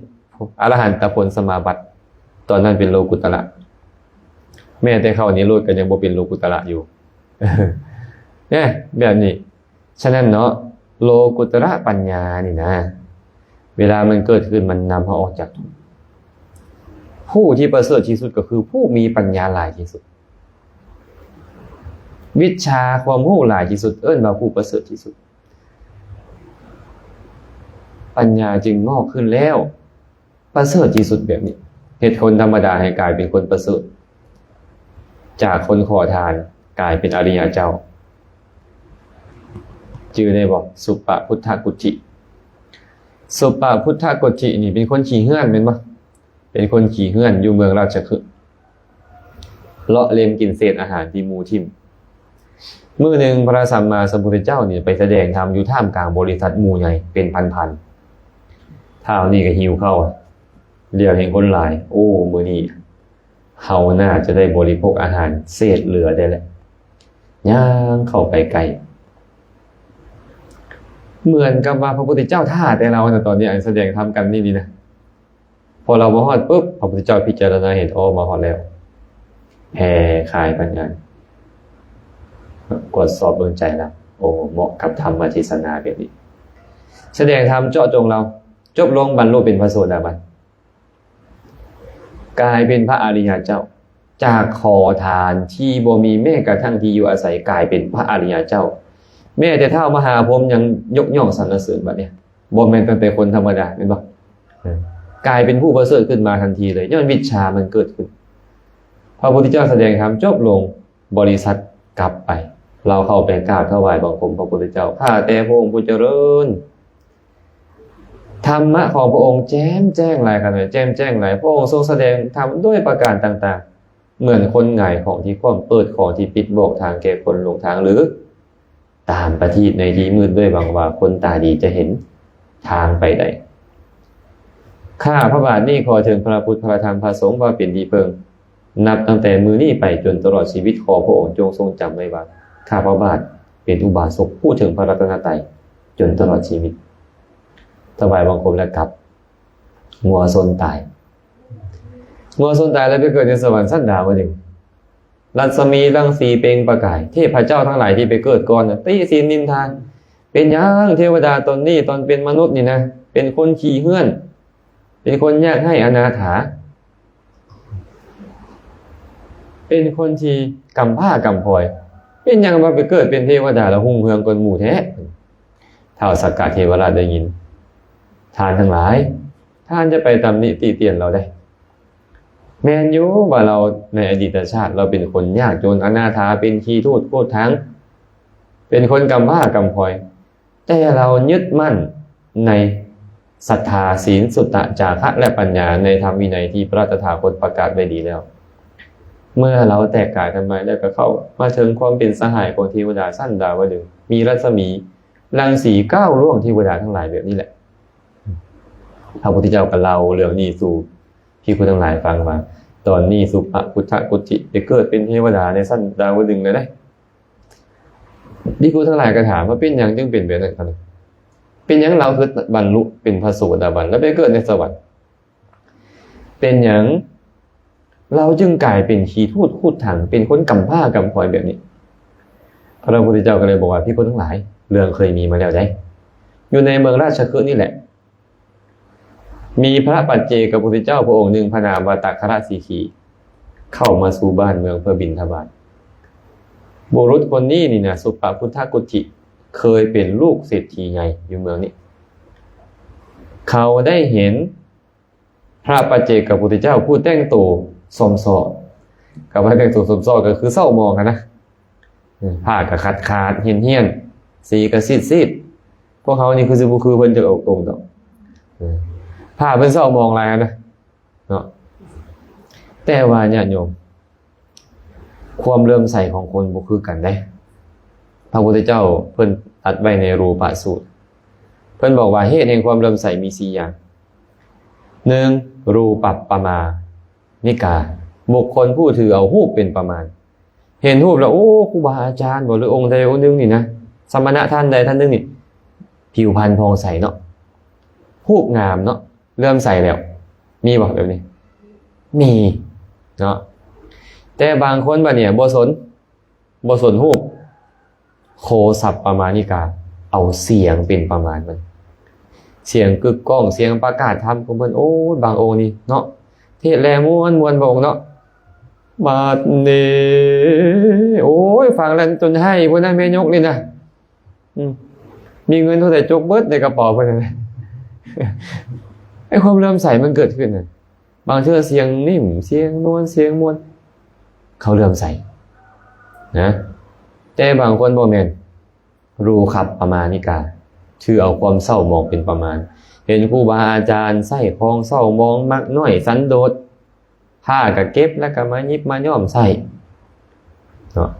ອະລະຫັນຕະຜົນສະມາບັດ, ຕອນນັ້ນເປັນໂລກຸດຕະລະ. ແມ້ແຕ່ເຂົ້ານິໂຣດກໍຍັງບໍ່ເປັນໂລກຸດຕະລະຢູ່ ແນະ ແບບນີ້. ສະນັ້ນເນາະ ໂລກຸດຕະລະປັນຍານີ້ນະ ເວລາມັນເກີດຂຶ້ນ ມັນນຳເຮົາອອກຈາກທຸກ. ຜູ້ທີ່ປະເສີດທີ່ສຸດກໍຄືຜູ້ມີປັນຍາຫຼາຍທີ່ສຸດ. ວິດຊາ ຄວາມຮູ້ຫຼາຍທີ່ສຸດ ເອີ້ນວ່າຜູ້ປະເສີດທີ່ສຸດ. ປັນຍາຈຶ່ງງອກຂຶ້ນແລ້ວ ປະເສີດທີ່ສຸດແບບນີ້, ເຮັດຄົນທຳມະດາໃຫ້ກາຍເປັນຄົນປະເສີດ, ຈາກຄົນຂໍທານກາຍເປັນອະລິຍະເຈົ້າ. ຈື່ໄດ້ບໍ່? ສຸປະພຸດທະກຸດທິ. ສຸປະພຸດທະກຸດທິນີ້ເປັນຄົນຂີ້ເຫື່ອນແມ່ນບໍ່? ເປັນຄົນຂີ້ເຫື່ອນຢູ່ເມືອງລາຊະຄຶ ເລາະເລັມກິນເສດອາຫານທີ່ໝູ່ຖິ້ມ. ມື້ໜຶ່ງພະສຳມາສຳພຸດທະເຈົ້ານີ້ໄປສະແດງທຳຢູ່ທ່າມກາງບໍລິສັດໝູ່ໃຫຍ່ເປັນພັນໆ. ທ້າວນີ້ກໍຫິວເຂົ້າ, ຫຼຽວເຫັນຄົນຫຼາຍ, ໂອ້ ມື້ນີ້ເຮົາໜ້າຈະໄດ້ບໍລິໂພກອາຫານເສດເຫຼືອໄດ້ແລ້ວ. ຍ່າງເຂົ້າໄປໃກ້ ເໝືອນກັບວ່າພະພຸດທະເຈົ້າຖ້າແຕ່ລາວນະ, ຕອນນີ້ອັນສະແດງທຳກັນນີ້ນີ້ນະ. ພໍລາວມາຮອດປຶບ ພະພຸດທະເຈົ້າພິຈາລະນາເຫັນ, ໂອ້ ມາຮອດແລ້ວ, ແຜ່ຂາຍປັນຍາ, ກວດສອບເບິ່ງໃຈລາວ, ໂອ້ ເໝາະກັບທຳມະເທດສະນາແບບນີ້. ສະແດງທຳເຈາະຈົງລາວ, ຈົບລົງບັນລຸເປັນພະໂສດາບັນ, ກາຍເປັນພະອະລິຍະເຈົ້າ, ຈ ຈາກຂໍທານທີ່ບໍ່ມີແມ້ກະທັ້ງທີ່ຢູ່ອາໄສ ກາຍເປັນພະອະລິຍະເຈົ້າ. ແມ້ແຕ່ທ້າວມະຫາພົມຍັງຍົກຍ້ອງສັນລະເສີນບັດນີ້ ບໍ່ແມ່ນເປັນແຕ່ຄົນທຳມະດາ ແມ່ນບໍ່? ເອີ ກາຍເປັນຜູ້ປະເສີດຂຶ້ນມາທັນທີເລີຍ ຍ້ອນວິດຊາມັນເກີດຂຶ້ນ. ພະພຸດທະເຈົ້າສະແດງທຳຈົບລົງ ບໍລິສັດກັບໄປ ລາວເຂົ້າໄປກາບຖວາຍບັງຄົມພະພຸດທະເຈົ້າ. ຂ້າແຕ່ພະອົງຜູ້ຈະເລີນ ທຳມະຂອງພະອົງແຈ່ມແຈ້ງຫຼາຍຂະໜາດ ແຈ່ມແຈ້ງຫຼາຍ. ພະອົງຊົງສະແດງທຳດ້ວຍປະການຕ່າງໆ ເໝືອນຄົນຫງາຍຂອງທີ່ຂວ້ຳ ເປີດຂອງທີ່ປິດ ບອກທາງແກ່ຄົນຫຼົງທາງ ຫຼື ຕາມປະທີບໃນທີ່ມືດ ດ້ວຍຫວັງວ່າຄົນຕາດີຈະເຫັນທາງໄປໄດ້. ຂ້າພະບາດນີ້ຂໍເຖິງພະພຸດ ພະທຳ ພະສົງ ວ່າເປັນທີ່ເພິ່ງ ນັບຕັ້ງແຕ່ມື້ນີ້ໄປຈົນຕະຫຼອດຊີວິດ. ຂໍພະອົງຈົ່ງຊົງຈຳໄວ້ວ່າ ຂ້າພະບາດເປັນອຸບາສົກຜູ້ເຖິງພະລັດຕະນະໄຕຈົນຕະຫຼອດຊີວິດ. ຖວາຍບັງຄົມແລ້ວກັບ. ງົວຊົນຕາຍ ງົວຊົນຕາຍແລ້ວໄປເກີດໃນສະຫວັນຊັ້ນດາວະດຶງ. ລັດສະໝີລັງສີເປັ່ງປະກາຍ ເທບພະເຈົ້າທັງຫຼາຍທີ່ໄປເກີດກ່ອນນະ ຕິສິນນິນທາ ເປັນຫຍັງເທວະດາຕົນນີ້ ຕອນເປັນມະນຸດນີ້ນະ ເປັນຄົນຂີ້ເຫື່ອນ ເປັນຄົນຍາກໄຮ້ອະນາຖາ ເປັນຄົນທີ່ກຳພ້າກຳພອຍ ເປັນຫຍັງວ່າໄປເກີດເປັນເທວະດາແລ້ວຮຸ່ງເຮືອງກວ່າໝູ່ແທ້. ທ້າວສັກກະເທວະລາດໄດ້ຍິນ ທ່ານທັງຫຼາຍ ທ່ານຈະໄປຕຳໜິຕິຕຽນລາວໄດ້. ແມ່ນຢູ່ວ່າລາວໃນອະດີດຕະຊາດ ລາວເປັນຄົນຍາກຈົນອະນາຖາ ເປັນຂີ້ທູດໂຄດຖັງ ເປັນຄົນກຳພ້າກຳພອຍ ແຕ່ລາວຍຶດໝັ້ນໃນສັດທາ, ສິນ, ສຸດຕະ, ຈາຄະ ແລະ ປັນຍາ ໃນທຳວິໄນທີ່ພະຕະຖາຄົດປະກາດໄວ້ດີແລ້ວ. ເມື່ອລາວແຕກກາຍທຳລາຍແລ້ວ ກໍເຂົ້າມາເຖິງຄວາມເປັນສະຫາຍຂອງເທວະດາຊັ້ນດາວະດຶງ, ມີລັດສະໝີລັງສີກ້າວລ່ວງເທວະດາທັງຫຼາຍແບບນີ້ແຫຼະ. ພະພຸດທະເຈົ້າກໍເລົ່າເລື່ອງນີ້ສູ່ພິກຂຸທັງຫຼາຍຟັງວ່າ ຕອນນີ້ສຸປະພຸດທະກຸດທິໄປເກີດເປັນເທວະດາໃນຊັ້ນດາວະດຶງແລ້ວເດ້. ພິກຂຸທັງຫຼາຍກໍຖາມວ່າ ເປັນຫຍັງຈຶ່ງເປັນແບບນັ້ນ? ເປັນຫຍັງລາວຄືບັນລຸເປັນພະໂສດາບັນ ແລ້ວໄປເກີດໃນສະຫວັນ? ເປັນຫຍັງລາວຈຶ່ງກາຍເປັນຂີ້ທູດຄູດຖັງ ເປັນຄົນກຳພ້າກຳພອຍແບບນີ້? ພະພຸດທະເຈົ້າກໍເລີຍບອກວ່າ ພິກຂຸທັງຫຼາຍ ເລື່ອງເຄີຍມີມາແລ້ວໃດ໋ ຢູ່ໃນເມືອງລາຊະຄຶນີ້ແຫຼະ. ມີພະປັດເຈກະພຸດທະເຈົ້າພະອົງໜຶ່ງ ພະນາມວ່າຕາຄະລະສີຂີ ເຂົ້າມາສູ່ບ້ານເມືອງເພື່ອບິນທະບາດ. ບຸລຸດຄົນນີ້ນີ້ນະ ສຸປະພຸດທະກຸດທິ ເຄີຍເປັນລູກເສດຖີໃຫຍ່ຢູ່ເມືອງນີ້. ເຂົາໄດ້ເຫັນພະປັດເຈກະພຸດທະເຈົ້າຜູ້ແຕ່ງໂຕສົມຊໍ່. ຄຳວ່າແຕ່ງໂຕສົມຊໍ່ກໍຄືເສົ້າໝອງຫັ້ນນະ. ເອີ ຜ້າກໍຂາດຂາດ ຫ້ຽນໆ ສີກໍຊີດໆ. ພວກເຮົານີ້ຄືຊິບໍ່ຄືເພິ່ນຈັກອົງດອກ. ເອີ ຜ້າເພິ່ນເສົ້າໝອງຫຼາຍຫັ້ນນະເນາະ. ແຕ່ວ່າຍາດໂຍມ ຄວາມເຫຼື້ອມໃສຂອງຄົນບໍ່ຄືກັນເດ້. ພະພຸດທະເຈົ້າເພິ່ນຕັດໄວ້ໃນຮູປະສູດ ເພິ່ນບອກວ່າ ເຫດແຫ່ງຄວາມເຫຼື້ອມໃສມີສີ່ຢ່າງ. ໜຶ່ງ ຮູປັບປະມາ ນິກາ ບຸກຄົນຜູ້ຖືເອົາຮູບເປັນປະມານ. ເຫັນຮູບແລ້ວ ໂອ້ ຄູບາອາຈານບໍ ຫຼືອົງໃດອົງໜຶ່ງນີ້ນະ ສະມະນະທ່ານໃດທ່ານໜຶ່ງນີ້ ຜິວພັນຜ່ອງໃສເນາະ ຮູບງາມເນາະ ເຫຼື້ອມໃສແລ້ວ. ມີບໍ່ແບບນີ້? ມີເນາະ. ແຕ່ບາງຄົນບັດນີ້ບໍ່ສົນ ບໍ່ສົນຮູບ. ໂຄສັບປະມານິກາ ເອົາສຽງເປັນປະມານມັນ. ສຽງກຶກກ້ອງ ສຽງປະກາດທຳຂອງເພິ່ນ. ໂອ້ຍ ບາງອົງນີ້ເນາະ ເທດແລ້ມ່ວນໆ ບາງອົງເນາະ. ບາດນີ້ ໂອ້ຍ ຟັງແລ້ວຈົນໄຫ້ພຸ້ນນະ ແມ່ຍົກນີ້ນະ. ອືມ ມີເງິນເທົ່າໃດຈົກເບິດໃນກະເປົາເພິ່ນນະ. ໄອ້ຄວາມເຫຼື້ອມໃສມັນເກີດຂຶ້ນນະ. ບາງເທື່ອສຽງໜິ້ມ ສຽງນວນ ສຽງມ່ວນ ເຂົາເຫຼື້ອມໃສນະ. ແຕ່ບາງຄົນບໍ່ແມ່ນ ຮູຄັບປະມານິກາ ຖືເອົາຄວາມເສົ້າໝອງເປັນປະມານ. ເຫັນຄູບາອາຈານໃຊ້ຂອງເສົ້າໝອງ ມັກນ້ອຍສັນໂດດ ຜ້າກະເກັບແລ້ວກະມາຫຍິບມາຍ້ອມໃຊ້ເນາະ.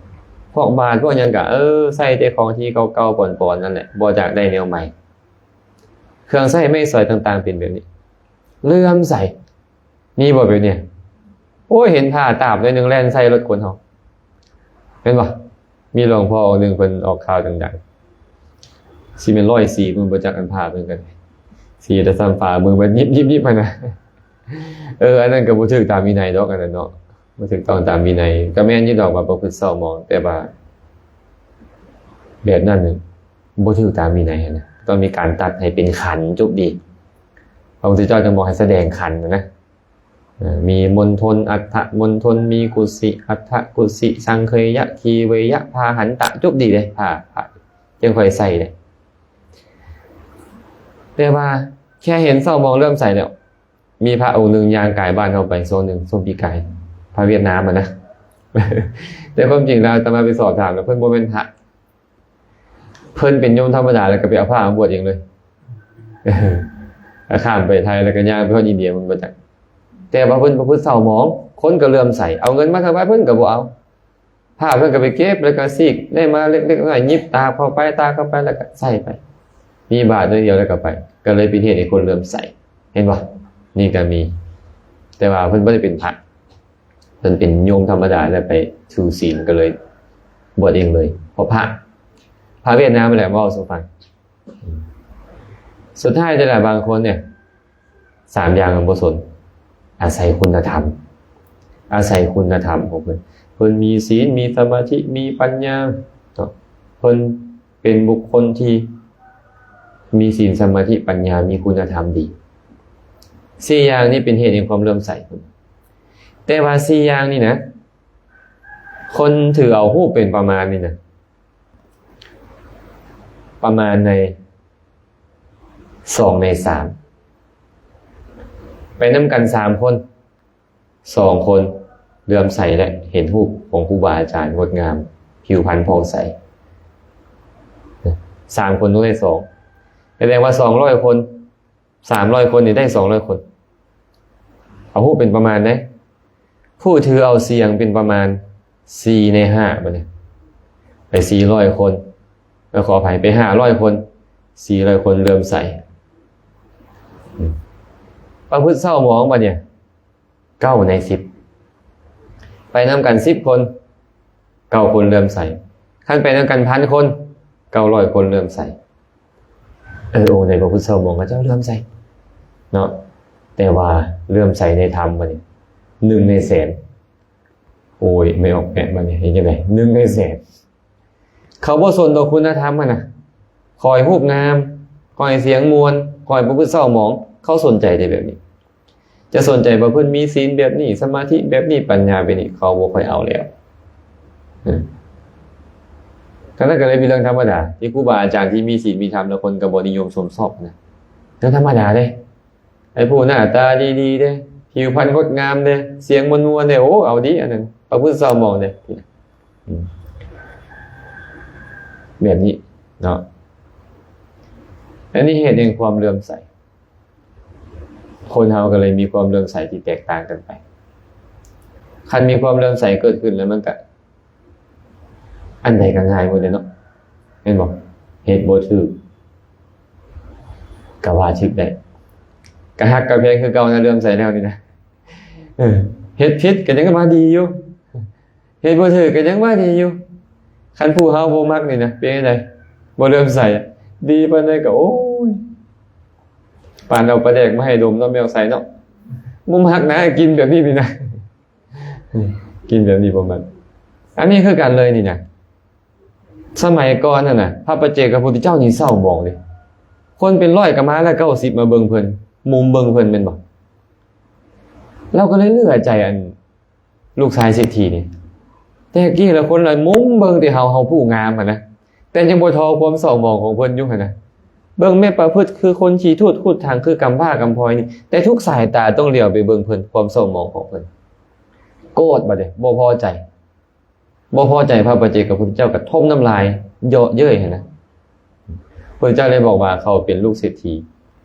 ພວກບາດພວກຫຍັງກະ ເອີ ໃຊ້ແຕ່ຂອງທີ່ເກົ່າໆປອນໆນັ້ນແຫຼະ ບໍ່ຢາກໄດ້ແນວໃໝ່. ເຄື່ອງໃຊ້ໄມ້ສອຍຕ່າງໆເປັນແບບນີ້ ເຫຼື້ອມໃສ. ມີບໍ່ແບບນີ້? ໂອ້ຍ ເຫັນຜ້າຕາບໜ້ອຍໜຶ່ງແລ່ນໃສ່ລົດຄົນເຮົາ ແມ່ນບໍ່? ມີຫຼວງພໍ່ອົງໜຶ່ງເພິ່ນອອກຂ່າວດັງໆ ຊິແມ່ນຮ້ອຍສີ່ ມື້ບໍ່ຈັກອັນພາບເພິ່ນກັນ ສີແຕ່ສ່ຳຝາມືແບບຍິບໆຫັ້ນນະ. ເອີ ອັນນັ້ນກໍບໍ່ຖືກຕາມວິໄນດອກ ອັນນັ້ນເນາະ ບໍ່ຖືກຕ້ອງຕາມວິໄນ. ກໍແມ່ນຢູ່ດອກວ່າປະພຶດເສົ້າໝອງ ແຕ່ວ່າແບບນັ້ນ ບໍ່ຖືກຕາມວິໄນຫັ້ນນະ ຕ້ອງມີການຕັດໃຫ້ເປັນຂັນ ຈົບດີ. ພະພຸດທະເຈົ້າຈຶ່ງບອກໃຫ້ສະແດງຂັນນະ. ມີມົນທົນ ອັດຖະມົນທົນ ມີກຸສິ ອັດຖະກຸສິ ສັງເຄຍະ ຄີເວຍະ ພາຫັນຕະ ຈົບດີເດ້ ພາ ພາ ຈຶ່ງຄ່ອຍໃສ່ເດ້. ແຕ່ວ່າແຄ່ເຫັນເສົ້າໝອງເຫຼື້ອມໃສແລ້ວ ມີພະອົງໜຶ່ງຍ່າງກາຍບ້ານເຮົາໄປຊ່ວງໜຶ່ງ ຊ່ວງປີກາຍ ພະຫວຽດນາມຫັ້ນນະ ແຕ່ຄວາມຈິງແລ້ວ ອາດຕະມາໄປສອບຖາມແລ້ວ ເພິ່ນບໍ່ແມ່ນພະ ເພິ່ນເປັນໂຍມທຳມະດາ ແລ້ວກໍໄປເອົາພະມາບວດເອງເລີຍ ຂ້າມໄປໄທ ແລ້ວກໍຍ່າງໄປຮອດອິນເດຍ ມັນບໍ່ຈັກ. ແຕ່ວ່າເພິ່ນປະພຶດເສົ້າໝອງ ຄົນກໍເຫຼື້ອມໃສ ເອົາເງິນມາຖວາຍ ເພິ່ນກໍບໍ່ເອົາ ພະເພິ່ນກໍໄປເກັບ ແລ້ວກໍສີກໄດ້ມາເລັກໆນ້ອຍໆ ຫຍິບຕາບເຂົ້າໄປ ຕາບເຂົ້າໄປ ແລ້ວກໍໃສ່ໄປ ມີບາດໜ້ອຍດຽວ ແລ້ວກໍໄປ ກໍເລີຍເປັນເຫດໃຫ້ຄົນເຫຼື້ອມໃສ ເຫັນບໍ່? ນີ້ກໍມີ ແຕ່ວ່າເພິ່ນບໍ່ໄດ້ເປັນພະ ເພິ່ນເປັນໂຍມທຳມະດາ ແລ້ວໄປຖືສີນ ກໍເລີຍບວດເອງເລີຍ ເພາະພະ ພະຫວຽດນາມຫັ້ນແຫຼະ ເວົ້າສູ່ຟັງ. ສຸດທ້າຍແຕ່ລະບາງຄົນເນຍ ສາມຢ່າງມັນບໍ່ສົນ ອາໄສຄຸນນະທຳ ອາໄສຄຸນນະທຳຂອງເພິ່ນ ເພິ່ນມີສີນ ມີສະມາທິ ມີປັນຍາເນາະ ເພິ່ນເປັນບຸກຄົນທີ່ມີສີນ ສະມາທິ ປັນຍາ ມີຄຸນນະທຳດີ ສີ່ຢ່າງນີ້ເປັນເຫດແຫ່ງຄວາມເຫຼື້ອມໃສ. ແຕ່ວ່າສີ່ຢ່າງນີ້ນະ ຄົນຖືເອົາຮູບເປັນປະມານນີ້ນະ ປະມານໃນສອງໃນສາມ ໄປນຳກັນສາມຄົນ ສອງຄົນເຫຼື້ອມໃສ ແລະ ເຫັນຮູບຂອງຄູບາອາຈານງົດງາມ ຜິວພັນຜ່ອງໃສ ສາມຄົນຕ້ອງໄດ້ສອງ ສະແດງວ່າສອງຮ້ອຍຄົນ ສາມຮ້ອຍຄົນນີ້ໄດ້ສອງຮ້ອຍຄົນ ເອົາຮູບເປັນປະມານເດ້ ຜູ້ຖືເອົາສຽງເປັນປະມານສີ່ໃນຫ້າ ບັດນີ້ໄປສີ່ຮ້ອຍຄົນ ເອີ ຂໍອະໄພ ໄປຫ້າຮ້ອຍຄົນ ສີ່ຮ້ອຍຄົນເຫຼື້ອມໃສ ປະພຶດເສົ້າໝອງ ບັດນີ້ເກົ້າໃນສິບ ໄປນຳກັນສິບຄົນ ເກົ້າຄົນເຫຼື້ອມໃສ ຄັນໄປນຳກັນພັນຄົນ ເກົ້າຮ້ອຍຄົນເຫຼື້ອມໃສ ເອີ ອົງໃດປະພຸດເສົ້າໝອງ ເຂົາເຈົ້າເຫຼື້ອມໃສເນາະ ແຕ່ວ່າເຫຼື້ອມໃສໃນທຳບັດນີ້ ໜຶ່ງໃນແສນ ໂອ້ຍ ແມ່ອອກແປະບັດນີ້ເຮັດຈັ່ງໃດ ໜຶ່ງໃນແສນ ເຂົາບໍ່ສົນດອກຄຸນນະທຳຫັ້ນນະ ຂໍໃຫ້ຮູບງາມ ຂໍໃຫ້ສຽງມ່ວນ ຂໍໃຫ້ປະພຶດເສົ້າໝອງ ເຂົາສົນໃຈແຕ່ແບບນີ້ ຈະສົນໃຈວ່າເພິ່ນມີສິນແບບນີ້ ສະມາທິແບບນີ້ ປັນຍາແບບນີ້ ເຂົາບໍ່ຄ່ອຍເອົາແລ້ວ ເອີ ອັນນັ້ນກໍເລີຍເປັນເລື່ອງທຳມະດາ ທີ່ຄູບາອາຈານທີ່ມີສິນມີທຳ ແລ້ວຄົນກໍບໍ່ນິຍົມຊົມຊອບນະ ເລື່ອງທຳມະດາເດ້ ໄອ້ຜູ້ໜ້າຕາດີໆເດ້ ຜິວພັນງົດງາມເດ້ ສຽງມ່ວນໆເດ້ ໂອ້ ເອົາດີ ອັນນັ້ນປະພຶດເສົ້າໝອງເດ້ ອືມ ແບບນີ້ເນາະ ອັນນີ້ເຫດແຫ່ງຄວາມເຫຼື້ອມໃສ ຄົນເຮົາກໍເລີຍມີຄວາມເຫຼື້ອມໃສທີ່ແຕກຕ່າງກັນໄປ ຄັນມີຄວາມເຫຼື້ອມໃສເກີດຂຶ້ນແລ້ວ ມັນກະ ອັນໃດກໍງ່າຍໝົດເດ້ເນາະ ແມ່ນບໍ່? ເຮັດບໍ່ຖືກກໍວ່າຖືກໄດ້ ກໍຮັກກໍແພງຄືເກົ່ານະ ເຫຼື້ອມໃສແນວນີ້ນະ ເອີ ເຮັດຜິດກໍຍັງວ່າດີຢູ່ ເຮັດບໍ່ຖືກກໍຍັງວ່າດີຢູ່ ຄັນຜູ້ເຮົາບໍ່ມັກນີ້ນະ ເປັນຈັ່ງໃດ? ບໍ່ເຫຼື້ອມໃສ ດີປານໃດກໍ ໂອ້ຍ ປານເອົາປາແດກມາໃຫ້ດົມເນາະ ແມ່ອອກໄຊເນາະ ບໍ່ມັກນະ ກິນແບບນີ້ນີ້ນະ ກິນແບບນີ້ບໍ່ມັກ ອັນນີ້ຄືກັນເລີຍນີ້ນະ ສະໄໝກ່ອນຫັ້ນນະ ພະປັດເຈກະພຸດທະເຈົ້ານີ້ເສົ້າໝອງເດ້ ຄົນເປັນຮ້ອຍກໍມາລະເກົ້າສິບມາເບິ່ງເພິ່ນ ມຸມເບິ່ງເພິ່ນແມ່ນບໍ່? ລາວກໍເລີຍເຫຼືອໃຈອັນລູກຊາຍເສດຖີນີ້ ແຕ່ກີ້ລະຄົນລະມຸມເບິ່ງແຕ່ເຮົາ ເຮົາຜູ້ງາມຫັ້ນນະ ແຕ່ຍັງບໍ່ທໍ່ຄວາມເສົ້າໝອງຂອງເພິ່ນຢູ່ຫັ້ນນະ ເບິ່ງແມ່ປະພຶດຄືຄົນຂີ້ທູດ ຄູດຖັງຄືກຳພ້າກຳພອຍນີ້ ແຕ່ທຸກສາຍຕາຕ້ອງຫຼຽວໄປເບິ່ງເພິ່ນ ຄວາມເສົ້າໝອງຂອງເພິ່ນ ໂກດບາດນີ້ ບໍ່ພໍໃຈ ບໍ່ພໍໃຈພະປັດເຈກະພຸດທະເຈົ້າກໍຖົມນ້ຳລາຍເຍາະເຍີ້ຍຫັ້ນນະ ພຸດທະເຈົ້າໄດ້ບອກວ່າເຂົາເປັນລູກເສດຖີ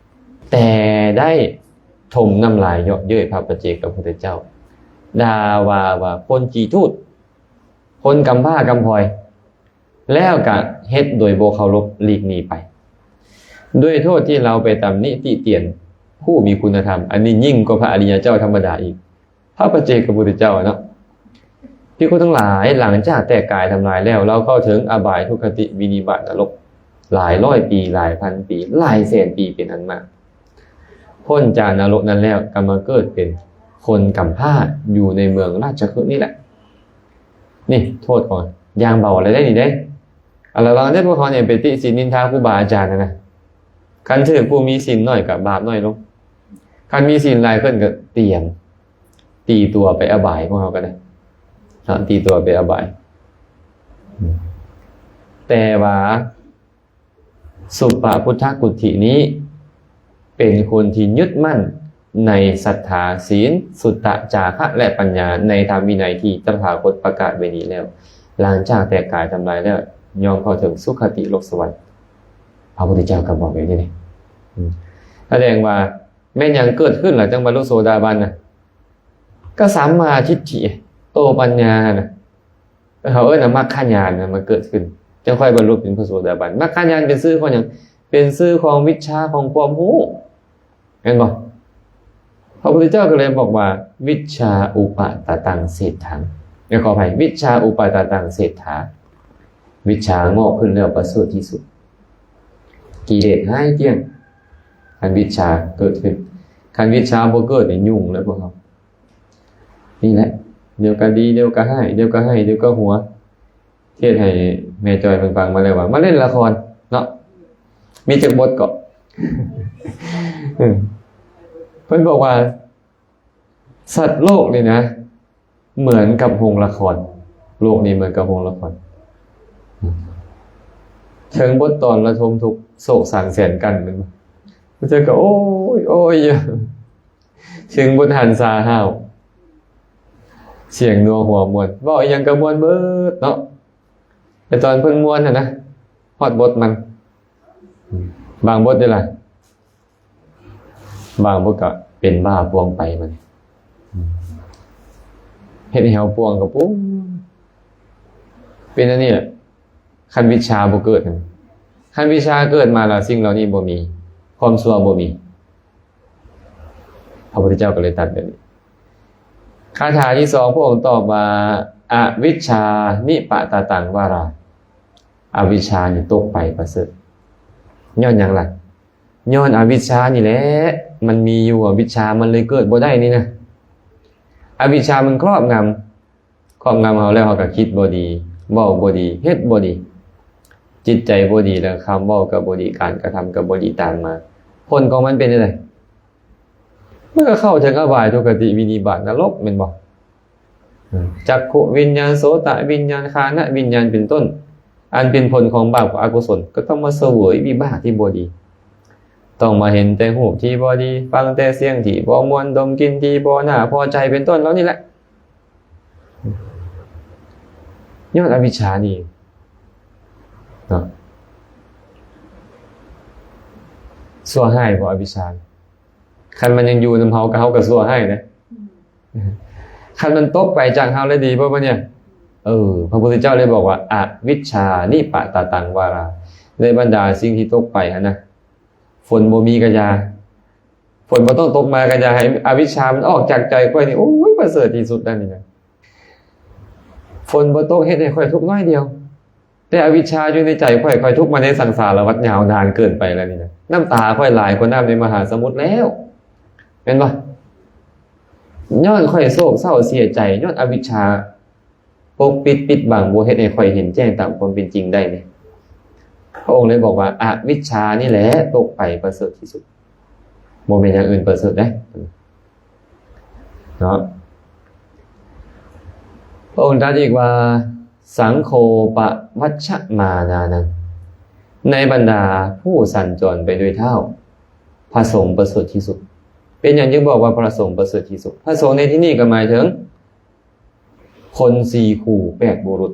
ແຕ່ໄດ້ຖົມນ້ຳລາຍເຍາະເຍີ້ຍພະປັດເຈກະພຸດທະເຈົ້າ ດ່າວ່າ ວ່າຄົນຂີ້ທູດ ຄົນກຳພ້າກຳພອຍ ແລ້ວກະເຮັດໂດຍບໍ່ເຄົາລົບ ຫຼີກໜີໄປ ດ້ວຍໂທດທີ່ລາວໄປຕຳໜິຕິຕຽນຜູ້ມີຄຸນນະທຳ ອັນນີ້ຍິ່ງກວ່າພະອະລິຍະເຈົ້າທຳມະດາອີກ ພະປັດເຈກະພຸດທະເຈົ້າເນາະ ພິກຂຸທັງຫຼາຍ ຫຼັງຈາກແຕກກາຍທຳລາຍແລ້ວ ລາວເຂົ້າເຖິງອະບາຍ ທຸກຄະຕິ ວິນິບາດ ນະລົກ ຫຼາຍຮ້ອຍປີ ຫຼາຍພັນປີ ຫຼາຍແສນປີເປັນອັນມາກ ພົ້ນຈາກນະລົກນັ້ນແລ້ວ ກໍມາເກີດເປັນຄົນກຳພ້າຢູ່ໃນເມືອງລາດຊະຄຶນີ້ແຫຼະ ນີ້ໂທດຂອງ ຢ່າງເບົາແລ້ວເດ້ນີ້ເດ້ ອາລະວັງເດ້ ພວກເຮົານີ້ໄປຕິສິນນິນທາຄູບາອາຈານຫັ້ນນະ ຄັນຖືກຜູ້ມີສິນໜ້ອຍກໍບາບໜ້ອຍລົງ ຄັນມີສິນຫຼາຍຂຶ້ນກໍຕຽມ ຕີຕົວໄປອະບາຍ ພວກເຮົາກໍໄດ້ເນາະ ຕີຕົວໄປອະບາຍ. ແຕ່ວ່າສຸປະພຸດທະກຸດຖິນີ້ ເປັນຄົນທີ່ຍຶດໝັ້ນໃນສັດທາ, ສິນ, ສຸຕະ, ຈາຄະ ແລະ ປັນຍາ ໃນທຳວິໄນທີ່ຕະຖາຄົດປະກາດໄວ້ນີ້ແລ້ວ, ຫຼັງຈາກແຕກກາຍທຳລາຍແລ້ວ ຍ່ອມເຂົ້າເຖິງສຸຄະຕິໂລກສະຫວັນ. ພະພຸດທະເຈົ້າກໍບອກແບບນີ້ເດ້. ອືມ ສະແດງວ່າແມ່ນຫຍັງເກີດຂຶ້ນລະ ຈັ່ງບັນລຸໂສດາບັນນະ? ກໍສຳມາທິດຖິ ໂຕປັນຍານະ ເຂົາເອີ້ນວ່າມັກຂະຍານນະ ມັນເກີດຂຶ້ນ ຈັ່ງຄ່ອຍບັນລຸເປັນພະໂສດາບັນ. ມັກຂະຍານເປັນຊື່ຂອງຫຍັງ? ເປັນຊື່ຂອງວິດຊາ ຂອງຄວາມຮູ້ ແມ່ນບໍ່? ພະພຸດທະເຈົ້າກໍເລີຍບອກວ່າ ວິດຊາອຸປະຕະຕັງເສດຖາ ເອີ ຂໍອະໄພ ວິດຊາອຸປະຕະຕັງເສດຖາ ວິດຊາງອກຂຶ້ນແລ້ວປະເສີດທີ່ສຸດ ກິເລດຫາຍກ້ຽງ ຄັນວິດຊາເກີດຂຶ້ນ. ຄັນວິດຊາບໍ່ເກີດນີ້ຫຍຸ້ງເລີຍພວກເຮົາ. ນີ້ແຫຼະ ດຽວກໍດີ ດຽວກໍຮ້າຍ ດຽວກໍໄຫ້ ດຽວກໍຫົວ. ເທດໃຫ້ແມ່ຈ້ອຍເພິ່ນຟັງມາແລ້ວວ່າ ມາເລ່ນລະຄອນເນາະ ມີຈັກບົດເກາະ? ເອີ ເພິ່ນບອກວ່າ ສັດໂລກນີ້ນະ ເໝືອນກັບໂຮງລະຄອນ. ໂລກນີ້ເໝືອນກັບໂຮງລະຄອນ ເຖິງບົດຕອນລະທົມທຸກ ໂສກສັງແສນກັ້ນ ແມ່ນບໍ່? ເຈົ້າກໍໂອ້ຍ ໂອ້ຍ ເຖິງບົດຫັນສາຫ້າວ ສຽງນົວຫົວມ່ວນ ເວົ້າອີ່ຫຍັງກໍມ່ວນເບິດເນາະ. ແຕ່ຕອນເພິ່ນມ່ວນຫັ້ນນະ ຮອດບົດມັນ ບາງບົດເດ້ລະ ບາງບົດກໍເປັນບ້າປ່ວງໄປ ມັນເຮັດໃຫ້ເຮົາປ່ວງກັບ ໂອ້ ເປັນອັນນີ້ແຫຼະ. ຄັນວິດຊາບໍ່ເກີດ ຄັນວິດຊາເກີດມາແລ້ວ ສິ່ງເຫຼົ່ານີ້ບໍ່ມີ ຄວາມຊົ່ວບໍ່ມີ. ພະພຸດທະເຈົ້າກໍເລີຍຕັດແບບນີ້. ຄາຖາທີສອງ ພະອົງຕອບວ່າ ອະວິດຊານິປະຕະຕັງວາລາ ອະວິດຊານີ້ຕົກໄປປະເສີດ. ຍ້ອນຫຍັງລະ? ຍ້ອນອະວິດຊານີ້ແຫຼະ ມັນມີຢູ່ ອະວິດຊາມັນເລີຍເກີດບໍ່ໄດ້ນີ້ນະ. ອະວິດຊາມັນຄອບງຳ ຄອບງຳເຮົາແລ້ວ ເຮົາກໍຄິດບໍ່ດີ ເວົ້າບໍ່ດີ ເຮັດບໍ່ດີ ຈິດໃຈບໍ່ດີ ແລ້ວຄຳເວົ້າກໍບໍ່ດີ ການກະທຳກໍບໍ່ດີຕາມມາ. ຜົນຂອງມັນເປັນຈັ່ງໃດ? ມັນກໍເຂົ້າເຖິງອະບາຍ ທຸກຄະຕິ ວິນິບາດ ນະລົກ ແມ່ນບໍ່? ຈັກຂຸວິນຍານ ໂສຕະວິນຍານ ຄານະວິນຍານ ເປັນຕົ້ນ ອັນເປັນຜົນຂອງບາບ ຂອງອະກຸສົນ ກໍຕ້ອງມາສະເຫວີຍວິບາກທີ່ບໍ່ດີ ຕ້ອງມາເຫັນແຕ່ຮູບທີ່ບໍ່ດີ ຟັງແຕ່ສຽງທີ່ບໍ່ມ່ວນ ດົມກິ່ນທີ່ບໍ່ໜ້າພໍໃຈ ເປັນຕົ້ນເຫຼົ່ານີ້ແຫຼະ. ຍ້ອນອະວິດຊານີ້ເນາະ. ຊົ່ວຮ້າຍບໍ່ ອະວິດຊາ? ຄັນມັນຍັງຢູ່ນຳເຮົາ ກໍເຮົາກໍຊົ່ວຮ້າຍນະ. ຄັນມັນຕົກໄປຈາກເຮົາແລ້ວ ດີບໍ່ບັດນີ້? ເອີ ພະພຸດທະເຈົ້າເລີຍບອກວ່າ ອະວິດຊານິປະຕະຕັງວາລາ ໃນບັນດາສິ່ງທີ່ຕົກໄປຫັ້ນນະ ຝົນບໍ່ມີກໍຢ່າ ຝົນບໍ່ຕ້ອງຕົກມາກໍຢ່າ ໃຫ້ອະວິດຊາມັນອອກຈາກໃຈຂ້ອຍນີ້ ໂອ້ຍ ປະເສີດທີ່ສຸດແລ້ວນີ້ນະ. ຝົນບໍ່ຕົກເຮັດໃຫ້ຂ້ອຍທຸກໜ້ອຍດຽວ ແຕ່ອະວິດຊາຢູ່ໃນໃຈຂ້ອຍ ຂ້ອຍທຸກມາໃນສັງສາລະວັດຍາວນານເກີນໄປແລ້ວນີ້ນະ. ນ້ຳຕາຂ້ອຍຫຼາຍກວ່ານ້ຳໃນມະຫາສະໝຸດແລ້ວ ແມ່ນບໍ່? ຍ້ອນຂ້ອຍໂສກເສົ້າເສຍໃຈ ຍ້ອນອະວິດຊາປົກປິດ ປິດບັງ ບໍ່ເຮັດໃຫ້ຂ້ອຍເຫັນແຈ້ງຕາມຄວາມເປັນຈິງໄດ້ນີ້. ພະອົງເລີຍບອກວ່າ ອະວິດຊານີ້ແຫຼະຕົກໄປປະເສີດທີ່ສຸດ. ບໍ່ແມ່ນຢ່າງອື່ນປະເສີດເດ້ເນາະ. ພະອົງຕັດອີກວ່າ ສັງໂຄປະວັດຊະມານານັງ ໃນບັນດາຜູ້ສັນຈອນໄປໂດຍທ້າວ ພະສົງປະເສີດທີ່ສຸດ. ເປັນຫຍັງຈຶ່ງບອກວ່າພະສົງປະເສີດທີ່ສຸດ? ພະສົງໃນທີ່ນີ້ກໍໝາຍເຖິງ ຄົນສີ່ຄູ່ ແປດບຸລຸດ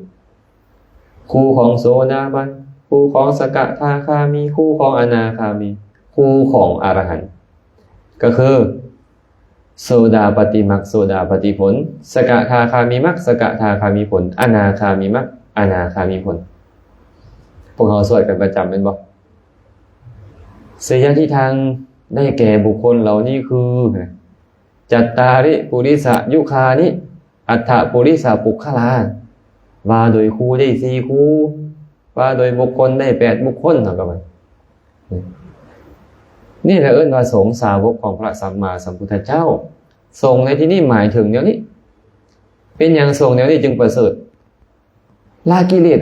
ຄູ່ຂອງໂສດາບັນ ຄູ່ຂອງສະກະທາຄາມີ ຄູ່ຂອງອະນາຄາມີ ຄູ່ຂອງອະລະຫັນ ກໍຄື ໂສດາປັດຕິມັກ ໂສດາປັດຕິຜົນ ສະກະທາຄາມີມັກ ສະກະທາຄາມີຜົນ ອະນາຄາມີມັກ ອະນາຄາມີຜົນ. ພວກເຮົາສວດກັນປະຈຳແມ່ນບໍ່? ເສຍຍະທິທັງ ໄດ້ແກ່ບຸກຄົນເຫຼົ່ານີ້ຄື ຈັດຕາລິປຸລິສະຍຸຄານິ ອັດຖະປຸລິສະປຸກຄະລາ ວ່າໂດຍຄູ່ໄດ້ສີ່ຄູ່ ວ່າໂດຍບຸກຄົນໄດ້ແປດບຸກຄົນ ເຮົາກໍວ່າ ນີ້ແຫຼະເອີ້ນວ່າສົງສາວົກຂອງພະສຳມາສຳພຸດທະເຈົ້າ. ສົງໃນທີ່ນີ້ໝາຍເຖິງແນວນີ້. ເປັນຫຍັງສົງແນວນີ້ຈຶ່ງປະເສີດ? ລະກິເລດ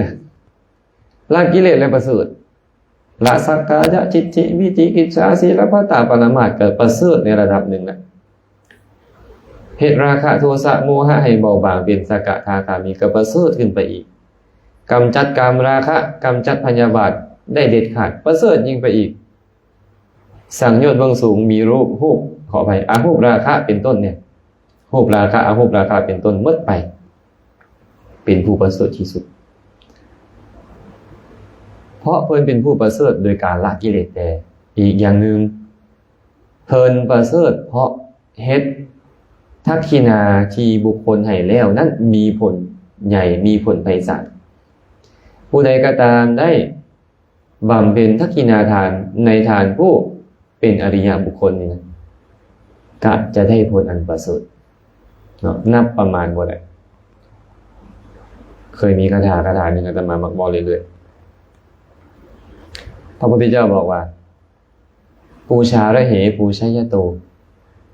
ລະກິເລດແລ້ວປະເສີດ. ລະສັກກາຍະທິດຖິ ວິຈິກິດສາ ສີລະພັດຕາ ປະລະມາດ ກໍປະເສີດໃນລະດັບໜຶ່ງແຫຼະ. ເຮັດລາຄະໂທສະໂມຫະໃຫ້ເບົາບາງເປັນສະກະທາຄາມີ ກໍປະເສີດຂຶ້ນໄປອີກ. ກຳຈັດກາມລາຄະ, ກຳຈັດພະຍາບາດໄດ້ເດັດຂາດ, ປະເສີດຍິ່ງໄປອີກ. ສັງໂຍດເບື້ອງສູງມີຮູບ, ຮູບ, ຂໍອະໄພ, ອະຮູບລາຄະເປັນຕົ້ນເນຍ, ຮູບລາຄະ, ອະຮູບລາຄະເປັນຕົ້ນໝົດໄປ, ເປັນຜູ້ປະເສີດທີ່ສຸດ. ເພາະເພິ່ນເປັນຜູ້ປະເສີດໂດຍການລະກິເລດແຕ່. ອີກຢ່າງໜຶ່ງ, ເພິ່ນປະເສີດເພາະເຮັດທັກຂິນາທີ່ບຸກຄົນໃຫ້ແລ້ວນັ້ນມີຜົນໃຫຍ່, ມີຜົນໄພສານ. ຜູ້ໃດກໍຕາມໄດ້ ບຳເພັນທັກຂິນາທານໃນທ່ານຜູ້ເປັນອະລິຍະບຸກຄົນນີ້ນະ ກະຈະໄດ້ຜົນອັນປະເສີດເນາະ, ນັບປະມານບໍ່ໄດ້. ເຄີຍມີຄາຖາ, ຄາຖາໜຶ່ງອາດຕະມາມັກເວົ້າເລື້ອຍໆ. ພະພຸດທະເຈົ້າບອກວ່າ ປູຊາລະເຫ ປູຊະຍະໂຕ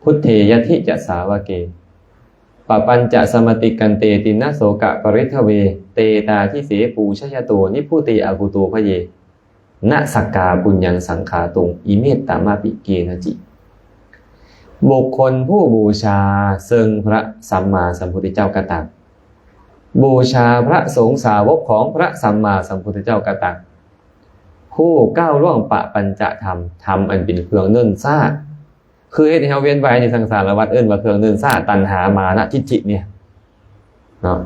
ພຸດເທ ຍະທິ ຈະ ສາວະເກ ປະປັນຈະ ສະມະຕິກັນເຕ ຕິນນະໂສກະ ປະລິດທະເວ ເຕ ຕາທິເສ ປູຊະຍະໂຕ ນິບພຸເຕ ອະກຸໂຕ ພະເຍ ນະ ສັກກາ ປຸນຍັງ ສັງຂາຕຸງ ອິເມ ຕະ ມະປິ ເກ ນະ ຈິ. ບຸກຄົນຜູ້ບູຊາເຊິ່ງພະສຳມາສຳພຸດທະເຈົ້າກໍຕາມ, ບູຊາພະສົງສາວົກຂອງພະສຳມາສຳພຸດທະເຈົ້າກໍຕາມ, ຜູ້ກ້າວລ່ວງປະປັນຈະທຳ, ທຳອັນເປັນເຄື່ອງເນີນຊ້າ, ຄືເຮັດໃຫ້ເຮົາວຽນວ່າຍໃນສັງສາລະວັດ, ເອີ້ນວ່າເຄື່ອງເນີນຊ້າ, ຕັນຫາ, ມານະ, ທິດຖິເນຍເນາະ.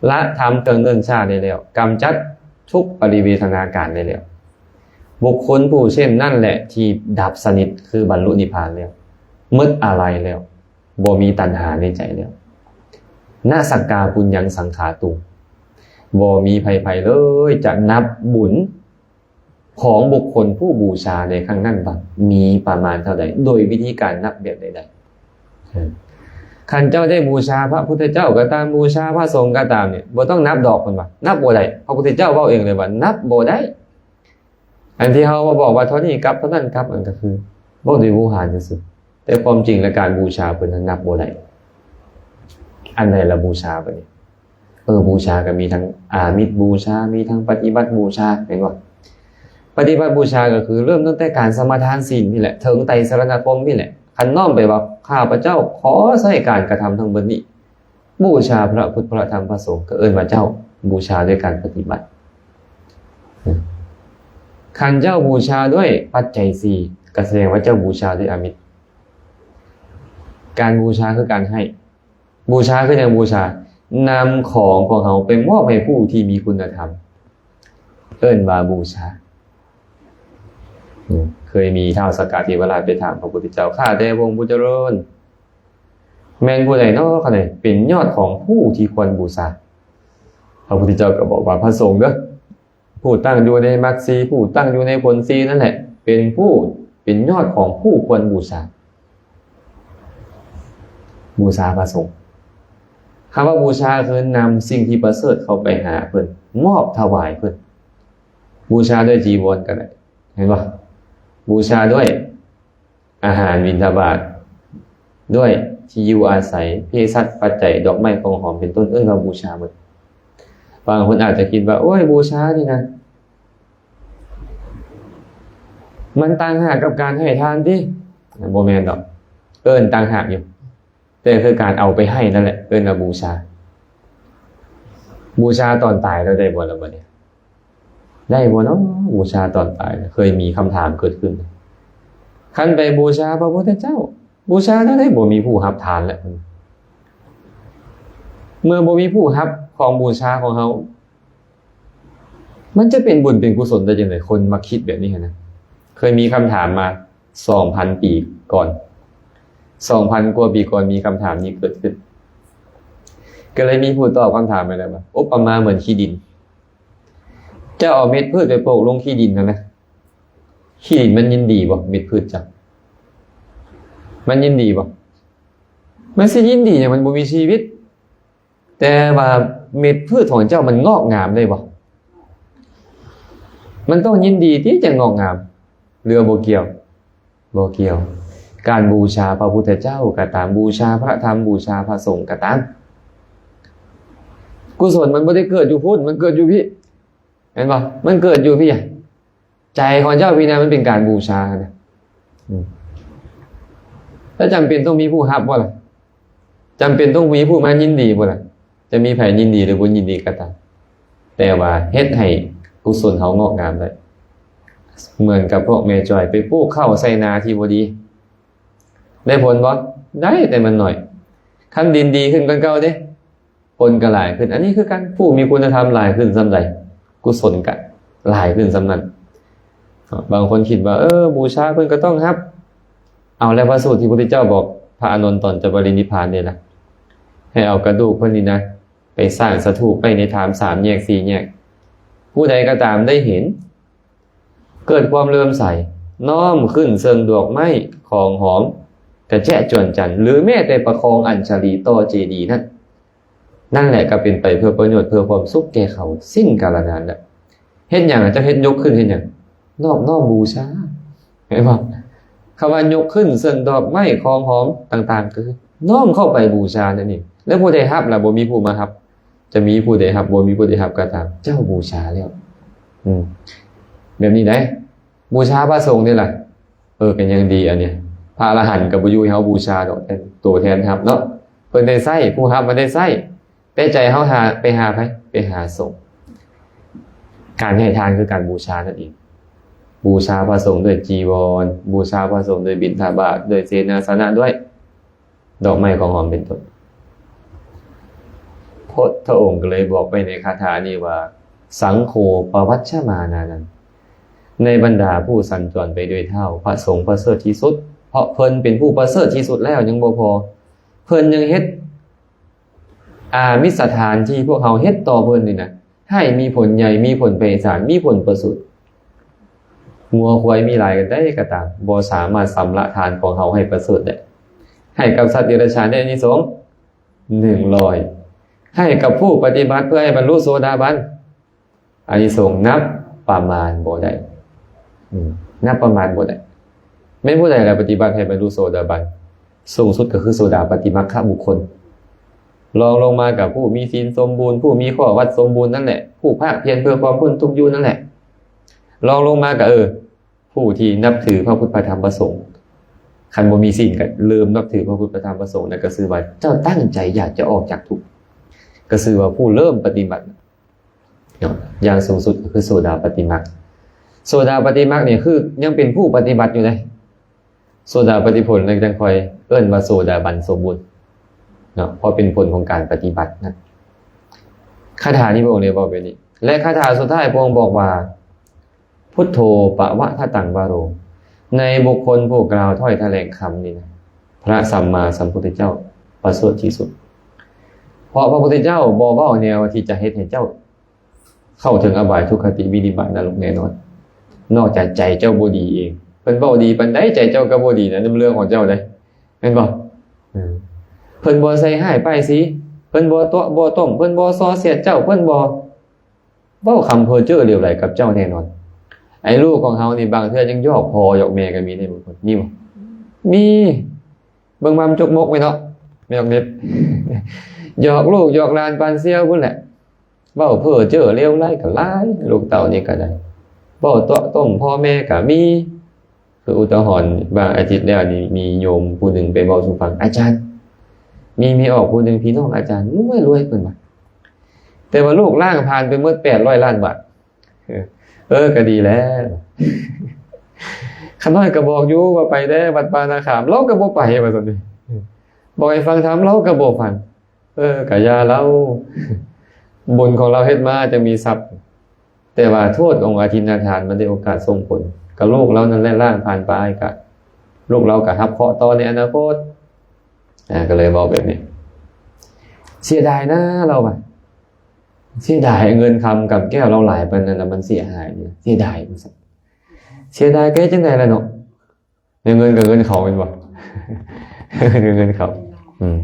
ລະທຳເຄື່ອງເນີນຊ້າໄດ້ແລ້ວ, ກຳຈັດທຸກປະລິເວທະນາການໄດ້ແລ້ວ, ບຸກຄົນຜູ້ເຊັ່ນນັ້ນແຫຼະທີ່ດັບສະໜິດ, ຄືບັນລຸນິບພານແລ້ວ, ໝົດອາໄລແລ້ວ. ບໍ່ມີຕັນຫາໃນໃຈແລ້ວ. ນະ ສັກກາ ປຸນຍັງ ສັງຂາຕຸງ, ບໍ່ມີໃຜໆເລີຍຈະນັບບຸນຂອງບຸກຄົນຜູ້ບູຊາໃນຄັ້ງນັ້ນວ່າມີປະມານເທົ່າໃດ, ໂດຍວິທີການນັບແບບໃດໆ. ຄັນເຈົ້າໄດ້ບູຊາພະພຸດທະເຈົ້າກໍຕາມ, ບູຊາພະສົງກໍຕາມນີ້, ບໍ່ຕ້ອງນັບດອກ, ເພິ່ນວ່າ ນັບບໍ່ໄດ້. ພະພຸດທະເຈົ້າເວົ້າເອງເລີຍວ່າ ນັບບໍ່ໄດ້. ອັນທີ່ເຮົາມາບອກວ່າເທົ່ານີ້ກັບເທົ່ານັ້ນກັບ ມັນກໍຄືເວົ້າດ້ວຍວູຮານຊື່ໆ, ແຕ່ຄວາມຈິງແລ້ວການບູຊາເພິ່ນນັ້ນນັບບໍ່ໄດ້. ອັນໃດລະບູຊາບັດນີ້? ເອີ ບູຊາກໍມີທັງອາມິດບູຊາ, ມີທັງປະຕິບັດບູຊາ, ແມ່ນບໍ່? ປະຕິບັດບູຊາກໍຄືເລີ່ມຕັ້ງແຕ່ການສະມາທານສິນນີ້ແຫຼະ, ເຖິງໄຕສະລະນະຄົມນີ້ແຫຼະ. ຄັນນ້ອມໄປວ່າ ຂ້າພະເຈົ້າຂໍໃຊ້ການກະທຳທັງໝົດນີ້ ບູຊາພະພຸດ ພະທຳ ພະສົງ, ກໍເອີ້ນວ່າເຈົ້າບູຊາດ້ວຍການປະຕິບັດ. ຄັນເຈົ້າບູຊາດ້ວຍປັດໄຈສີ່ ກໍສະແດງວ່າເຈົ້າບູຊາດ້ວຍອາມິດ. ການບູຊາຄືການໃຫ້. ບູຊາຄືຫຍັງ? ບູຊາ ນຳຂອງຂອງເຮົາໄປມອບໃຫ້ຜູ້ທີ່ມີຄຸນນະທຳ, ເອີ້ນວ່າບູຊາ. ເຄີຍມີທ້າວສັກກະເທວະລາດໄປຖາມພະພຸດທະເຈົ້າ, ຂ້າແດ່ອົງຜູ້ຈະເລີນ, ແມ່ນຜູ້ໃດເນາະ ຂ້າແດ່ ເປັນຍອດຂອງຜູ້ທີ່ຄວນບູຊາ? ພະພຸດທະເຈົ້າກໍບອກວ່າ ພະສົງເດີ້, ຜູ້ຕັ້ງຢູ່ໃນມັກສີ່, ຜູ້ຕັ້ງຢູ່ໃນຜົນສີ່ນັ້ນແຫຼະ ເປັນຜູ້ ເປັນຍອດຂອງຜູ້ຄວນບູຊາ. ບູຊາພະສົງ. ຄຳວ່າບູຊາຄືນຳສິ່ງທີ່ປະເສີດເຂົ້າໄປຫາເພິ່ນ, ມອບຖວາຍເພິ່ນ. ບູຊາດ້ວຍຈີວອນກໍໄດ້, ເຫັນບໍ່? ບູຊາດ້ວຍ ອາຫານບິນທະບາດ, ດ້ວຍທີ່ຢູ່ອາໄສ, ເພສັດປັດໄຈ, ດອກໄມ້ຂອງຫອມເປັນຕົ້ນ, ເອີ້ນວ່າບູຊາໝົດ. ບາງຄົນອາດຈະຄິດວ່າ ໂອ້ຍ ບູຊານີ້ນະ ມັນຕ່າງຫາກກັບການໃຫ້ທານຕິ? ບໍ່ແມ່ນດອກ, ເອີ້ນຕ່າງຫາກຢູ່. ແຕ່ຄືການເອົາໄປໃຫ້ນັ້ນແຫຼະ ເອີ້ນວ່າບູຊາ. ບູຊາຕອນຕາຍແລ້ວໄດ້ບໍ່ລະບັດນີ້? ໄດ້ບໍ່ເນາະ? ບູຊາຕອນຕາຍ ເຄີຍມີຄຳຖາມເກີດຂຶ້ນ. ຄັນໄປບູຊາພະພຸດທະເຈົ້າ, ບູຊາແນວໃດບໍ່ມີຜູ້ຮັບທານແຫຼະ. ເມື່ອບໍ່ມີຜູ້ຮັບຂອງບູຊາຂອງເຮົາ, ມັນຈະເປັນບຸນເປັນກຸສົນໄດ້ຈັ່ງໃດ? ຄົນມັກຄິດແບບນີ້ຫັ້ນນະ. ເຄີຍມີຄຳຖາມມາສອງພັນປີກ່ອນ, ສອງພັນກວ່າປີກ່ອນມີຄຳຖາມນີ້ເກີດຂຶ້ນ. ກໍເລີຍມີຜູ້ຕອບຄຳຖາມໄປແລ້ວວ່າ ອຸປະມາເໝືອນຂີ້ດິນ. ເຈົ້າເອົາເມັດພືດໄປໂປກລົງຂີ້ດິນຫັ້ນນະ, ຂີ້ດິນມັນຍິນດີບໍ່? ເມັດພືດເຈົ້າ ມັນຍິນດີບໍ່? ມັນຊິຍິນດີຫຍັງ? ມັນບໍ່ມີຊີວິດ. ແຕ່ວ່າເມັດພືດຂອງເຈົ້າມັນງອກງາມໄດ້ບໍ່? ມັນຕ້ອງຍິນດີທີ່ຈະງອກງາມ ຫຼືວ່າບໍ່ກ່ຽວ? ບໍ່ກ່ຽວ. ການບູຊາພະພຸດທະເຈົ້າກໍຕາມ, ບູຊາພະທຳ, ບູຊາພະສົງກໍຕາມ, ກຸສົນມັນບໍ່ໄດ້ເກີດຢູ່ພຸ້ນ, ມັນເກີດຢູ່ພີ້. ແມ່ນບໍ່? ມັນເກີດຢູ່ພີ້. ໃຈຂອງເຈົ້າພີ້ນະ ມັນເປັນການບູຊານະ. ອືມ ແລ້ວຈຳເປັນຕ້ອງມີຜູ້ຮັບບໍ່ລະ? ຈຳເປັນຕ້ອງມີຜູ້ມາຍິນດີບໍ່ລະ? ຈະມີໃຜຍິນດີ ຫຼື ບໍ່ຍິນດີກໍຕາມ, ແຕ່ວ່າເຮັດໃຫ້ກຸສົນເຮົາງອກງາມໄດ້. ເໝືອນກັບພວກແມ່ຈ້ອຍໄປປູກເຂົ້າໃສ່ນາທີ່ບໍ່ດີ ໄດ້ຜົນບໍ່? ໄດ້, ແຕ່ມັນໜ້ອຍ. ຄັນດິນດີຂຶ້ນກວ່າເກົ່າເດ້, ຜົນກໍຫຼາຍຂຶ້ນ. ອັນນີ້ຄືກັນ, ຜູ້ມີຄຸນນະທຳຫຼາຍຂຶ້ນສ່ຳໃດ, ກຸສົນກໍຫຼາຍຂຶ້ນສ່ຳນັ້ນ. ບາງຄົນຄິດວ່າ ເອີ ບູຊາເພິ່ນກໍຕ້ອງຮັບ. ເອົາແລ້ວ ພະສູດທີ່ພະພຸດທະເຈົ້າບອກພະອານົນຕອນຈະປະລິນິບພານນີ້ລະ, ໃຫ້ເອົາກະດູກເພິ່ນນີ້ນະ ໄປສ້າງສະຖູບໄວ້ໃນທາມສາມແຍກສີ່ແຍກ. ຜູ້ໃດກໍຕາມໄດ້ເຫັນ, ເກີດຄວາມເຫຼື້ອມໃສ, ນ້ອມຂຶ້ນເຊິ່ງດອກໄມ້ຂອງຫອມກະແຈະຈວນຈັນ ຫຼື ແມ້ແຕ່ປະຄອງອັນຊະລີຕໍ່ເຈດີນັ້ນ, ນັ້ນແຫຼະກໍເປັນໄປເພື່ອປະໂຫຍດ ເພື່ອຄວາມສຸກແກ່ເຂົາສິ້ນກາລະນານແຫຼະ. ເຮັດຫຍັງ? ເຈົ້າເຮັດຍົກຂຶ້ນເຮັດຫຍັງ? ນອບນ້ອມບູຊາ. ເຫັນບໍ່? ຄຳວ່າຍົກຂຶ້ນເຊິ່ງດອກໄມ້ຂອງຫອມຕ່າງໆ ກໍຄືນ້ອມເຂົ້າໄປບູຊານັ້ນເອງ. ແລ້ວຜູ້ໃດຮັບລະ? ບໍ່ມີຜູ້ມາຮັບ. ຈະມີຜູ້ໃດຮັບ, ບໍ່ມີຜູ້ໃດຮັບກໍຕາມ, ເຈົ້າບູຊາແລ້ວ. ອືມ ແບບນີ້ໄດ໋. ບູຊາພະສົງນີ້ລະ? ເອີ ກໍຍັງດີອັນນີ້. ພະອະລະຫັນກໍບໍ່ຢູ່ໃຫ້ເຮົາບູຊາດອກ, ແຕ່ໂຕແທນຮັບເນາະ. ເພິ່ນໄດ້ໃຊ້, ຜູ້ຮັບມັນໄດ້ໃຊ້. ແຕ່ໃຈເຮົາຫາ, ໄປຫາໃຜ? ໄປຫາສົງ. ການໃຫ້ທານຄືການບູຊານັ້ນເອງ. ບູຊາພະສົງດ້ວຍຈີວອນ, ບູຊາພະສົງດ້ວຍບິນທະບາດ, ດ້ວຍເສນາສະນະ, ດ້ວຍດອກໄມ້ຂອງຫອມເປັນຕົ້ນ. ພະພຸດທະອົງກໍເລີຍບອກໄວ້ໃນຄາຖານີ້ວ່າ ສັງໂຄປະວັດຊະມານານັງ, ໃນບັນດາຜູ້ສັນຈອນໄປດ້ວຍເທົ້າ, ພະສົງປະເສີດທີ່ສຸດ, ເພາະເພິ່ນເປັນຜູ້ປະເສີດທີ່ສຸດແລ້ວ. ຍັງບໍ່ພໍ, ເພິ່ນຍັງເຮັດ ອາມິດສະທານທີ່ພວກເຮົາເຮັດຕໍ່ເພິ່ນນີ້ນະ ໃຫ້ມີຜົນໃຫຍ່, ມີຜົນໄພສານ, ມີຜົນປະເສີດ. ງົວຄວາຍມີຫຼາຍການໃດກໍຕາມ, ບໍ່ສາມາດຊຳລະທານຂອງເຮົາໃຫ້ປະເສີດໄດ້. ໃຫ້ກັບສັດເດຍລະສານໄດ້ອານິສົງໜຶ່ງຮ້ອຍ, ໃຫ້ກັບຜູ້ປະຕິບັດເພື່ອໃຫ້ບັນລຸໂສດາບັນ ອານິສົງນັບປະມານບໍ່ໄດ້. ອືມ ນັບປະມານບໍ່ໄດ້. ແມ່ນຜູ້ໃດລະປະຕິບັດໃຫ້ບັນລຸໂສດາບັນ? ສູງສຸດກໍຄືໂສດາປະຕິມັກຂະບຸກຄົນ. ລອງລົງມາກໍຜູ້ມີສິນສົມບູນ, ຜູ້ມີຂໍ້ວັດສົມບູນນັ້ນແຫຼະ, ຜູ້ພາກພຽນເພື່ອຄວາມພົ້ນທຸກຢູ່ນັ້ນແຫຼະ. ລອງລົງມາກໍ ເອີ ຜູ້ທີ່ນັບຖືພະພຸດ ພະທຳ ພະສົງ. ຄັນບໍ່ມີສິນກໍເລີ່ມນັບຖືພະພຸດ ພະທຳ ພະສົງ, ນັ້ນກໍຊື່ວ່າເຈົ້າຕັ້ງໃຈຢາກຈະອອກຈາກທຸກ, ກໍຊື່ວ່າຜູ້ເລີ່ມປະຕິບັດ. ເນາະ ຢ່າງສູງສຸດກໍຄືໂສດາປະຕິມັກ. ໂສດາປະຕິມັກນີ້ຄືຍັງເປັນຜູ້ປະຕິບັດຢູ່ເດ້. ໂສດາປະຕິຜົນແລ້ວຈັ່ງຄ່ອຍເອີ້ນວ່າໂສດາບັນສົມບູນເນາະ, ເພາະເປັນຜົນຂອງການປະຕິບັດນະ. ຄາຖານີ້ພະອົງໄດ້ເວົ້າແບບນີ້. ແລະ ຄາຖາສຸດທ້າຍພະອົງບອກວ່າ ພຸດໂທປະວະທະຕັງວະໂຣ, ໃນບຸກຄົນຜູ້ກ່າວຖ້ອຍຖະແຫຼງຄຳນີ້ນະ ພະສຳມາສຳພຸດທະເຈົ້າປະເສີດທີ່ສຸດ. ເພາະພະພຸດທະເຈົ້າບໍ່ເວົ້າແນວທີ່ຈະເຮັດໃຫ້ເຈົ້າເຂົ້າເຖິງອະບາຍ ທຸກຄະຕິ ວິນິບາດ ນະລົກແນ່ນອນ, ນອກຈາກໃຈເຈົ້າບໍ່ດີເອງ. ເພິ່ນເວົ້າດີປານໃດ ໃຈເຈົ້າກໍບໍ່ດີນະ, ນຳເລື່ອງຂອງເຈົ້າເດ້ ແມ່ນບໍ່? ເອີ ເພິ່ນບໍ່ໃສ່ຮ້າຍປ້າຍສີ, ເພິ່ນບໍ່ຕົວະບໍ່ຕົ້ມ, ເພິ່ນບໍ່ສໍ້ສຽດເຈົ້າ, ເພິ່ນບໍ່ ເວົ້າຄຳເພີ້ເຈີ້ເຫຼວໄຫຼກັບເຈົ້າແນ່ນອນ. ໄອ້ລູກຂອງເຮົານີ້ບາງເທື່ອຍັງຢອກພໍ່ຢອກແມ່ກໍມີເດ້ ບາງຄົນ. ມີບໍ່? ມີ. ເບິ່ງມາມັນຈົກມົກໄວ້ເນາະ ແມ່ບັກເດັບ. ຢອກລູກຢອກຫຼານປານສ່ຽວພຸ້ນແຫຼະ. ເວົ້າເພີ້ເຈີ້ເຫຼວໄຫຼກໍຫຼາຍ, ລູກເຕົ້ານີ້ກໍໄດ້. ເວົ້າຕົວະຕົ້ມພໍ່ແມ່ກໍມີ. ຄືອຸທາຫອນ ບາງອາທິດແລ້ວນີ້ ມີໂຍມຜູ້ໜຶ່ງໄປເວົ້າສູ່ຟັງ, ອາຈານ ມີເມຍອອກຜູ້ໜຶ່ງ ພີ່ນ້ອງອາຈານ ລວຍໆ ເພິ່ນວ່າ, ແຕ່ວ່າລູກລ້າງຜ່ານໄປໝົດແປດຮ້ອຍລ້ານບາດ. ເອີ ເອີ ກໍດີແລ້ວ. ຂ້ານ້ອຍກໍບອກຢູ່ວ່າໄປແດ່ວັດວາອາຣາມ, ລາວກໍບໍ່ໄປ ວ່າຊັ້ນເດ. ບອກໃຫ້ຟັງທຳ ລາວກໍບໍ່ຟັງ. ເອີ ກະຢ່າລາວ, ບຸນຂອງລາວເຮັດມາຈຶ່ງມີຊັບ. ແຕ່ວ່າໂທດຂອງອະທິນນາທານມັນໄດ້ໂອກາດສົ່ງຜົນ, ກະລູກລາວນັ້ນແຫຼະລ້າງຜ່ານໄປ, ກະລູກລາວກະຮັບເຄາະຕໍ່ໃນອະນາຄົດ. ອາ ກໍເລີຍເວົ້າແບບນີ້. ເສຍດາຍນະ ລາວວ່າ, ເສຍດາຍເງິນຄຳກຳແກ້ວລາວຫຼາຍປານນັ້ນນະ, ມັນເສຍຫາຍ, ເສຍດາຍ ວ່າຊັ້ນ. ເສຍດາຍກໍເຮັດຈັ່ງໃດລະເນາະ. ເງິນກໍເງິນເຂົາແມ່ນບໍ່? ເງິນເຂົາ. ອືມ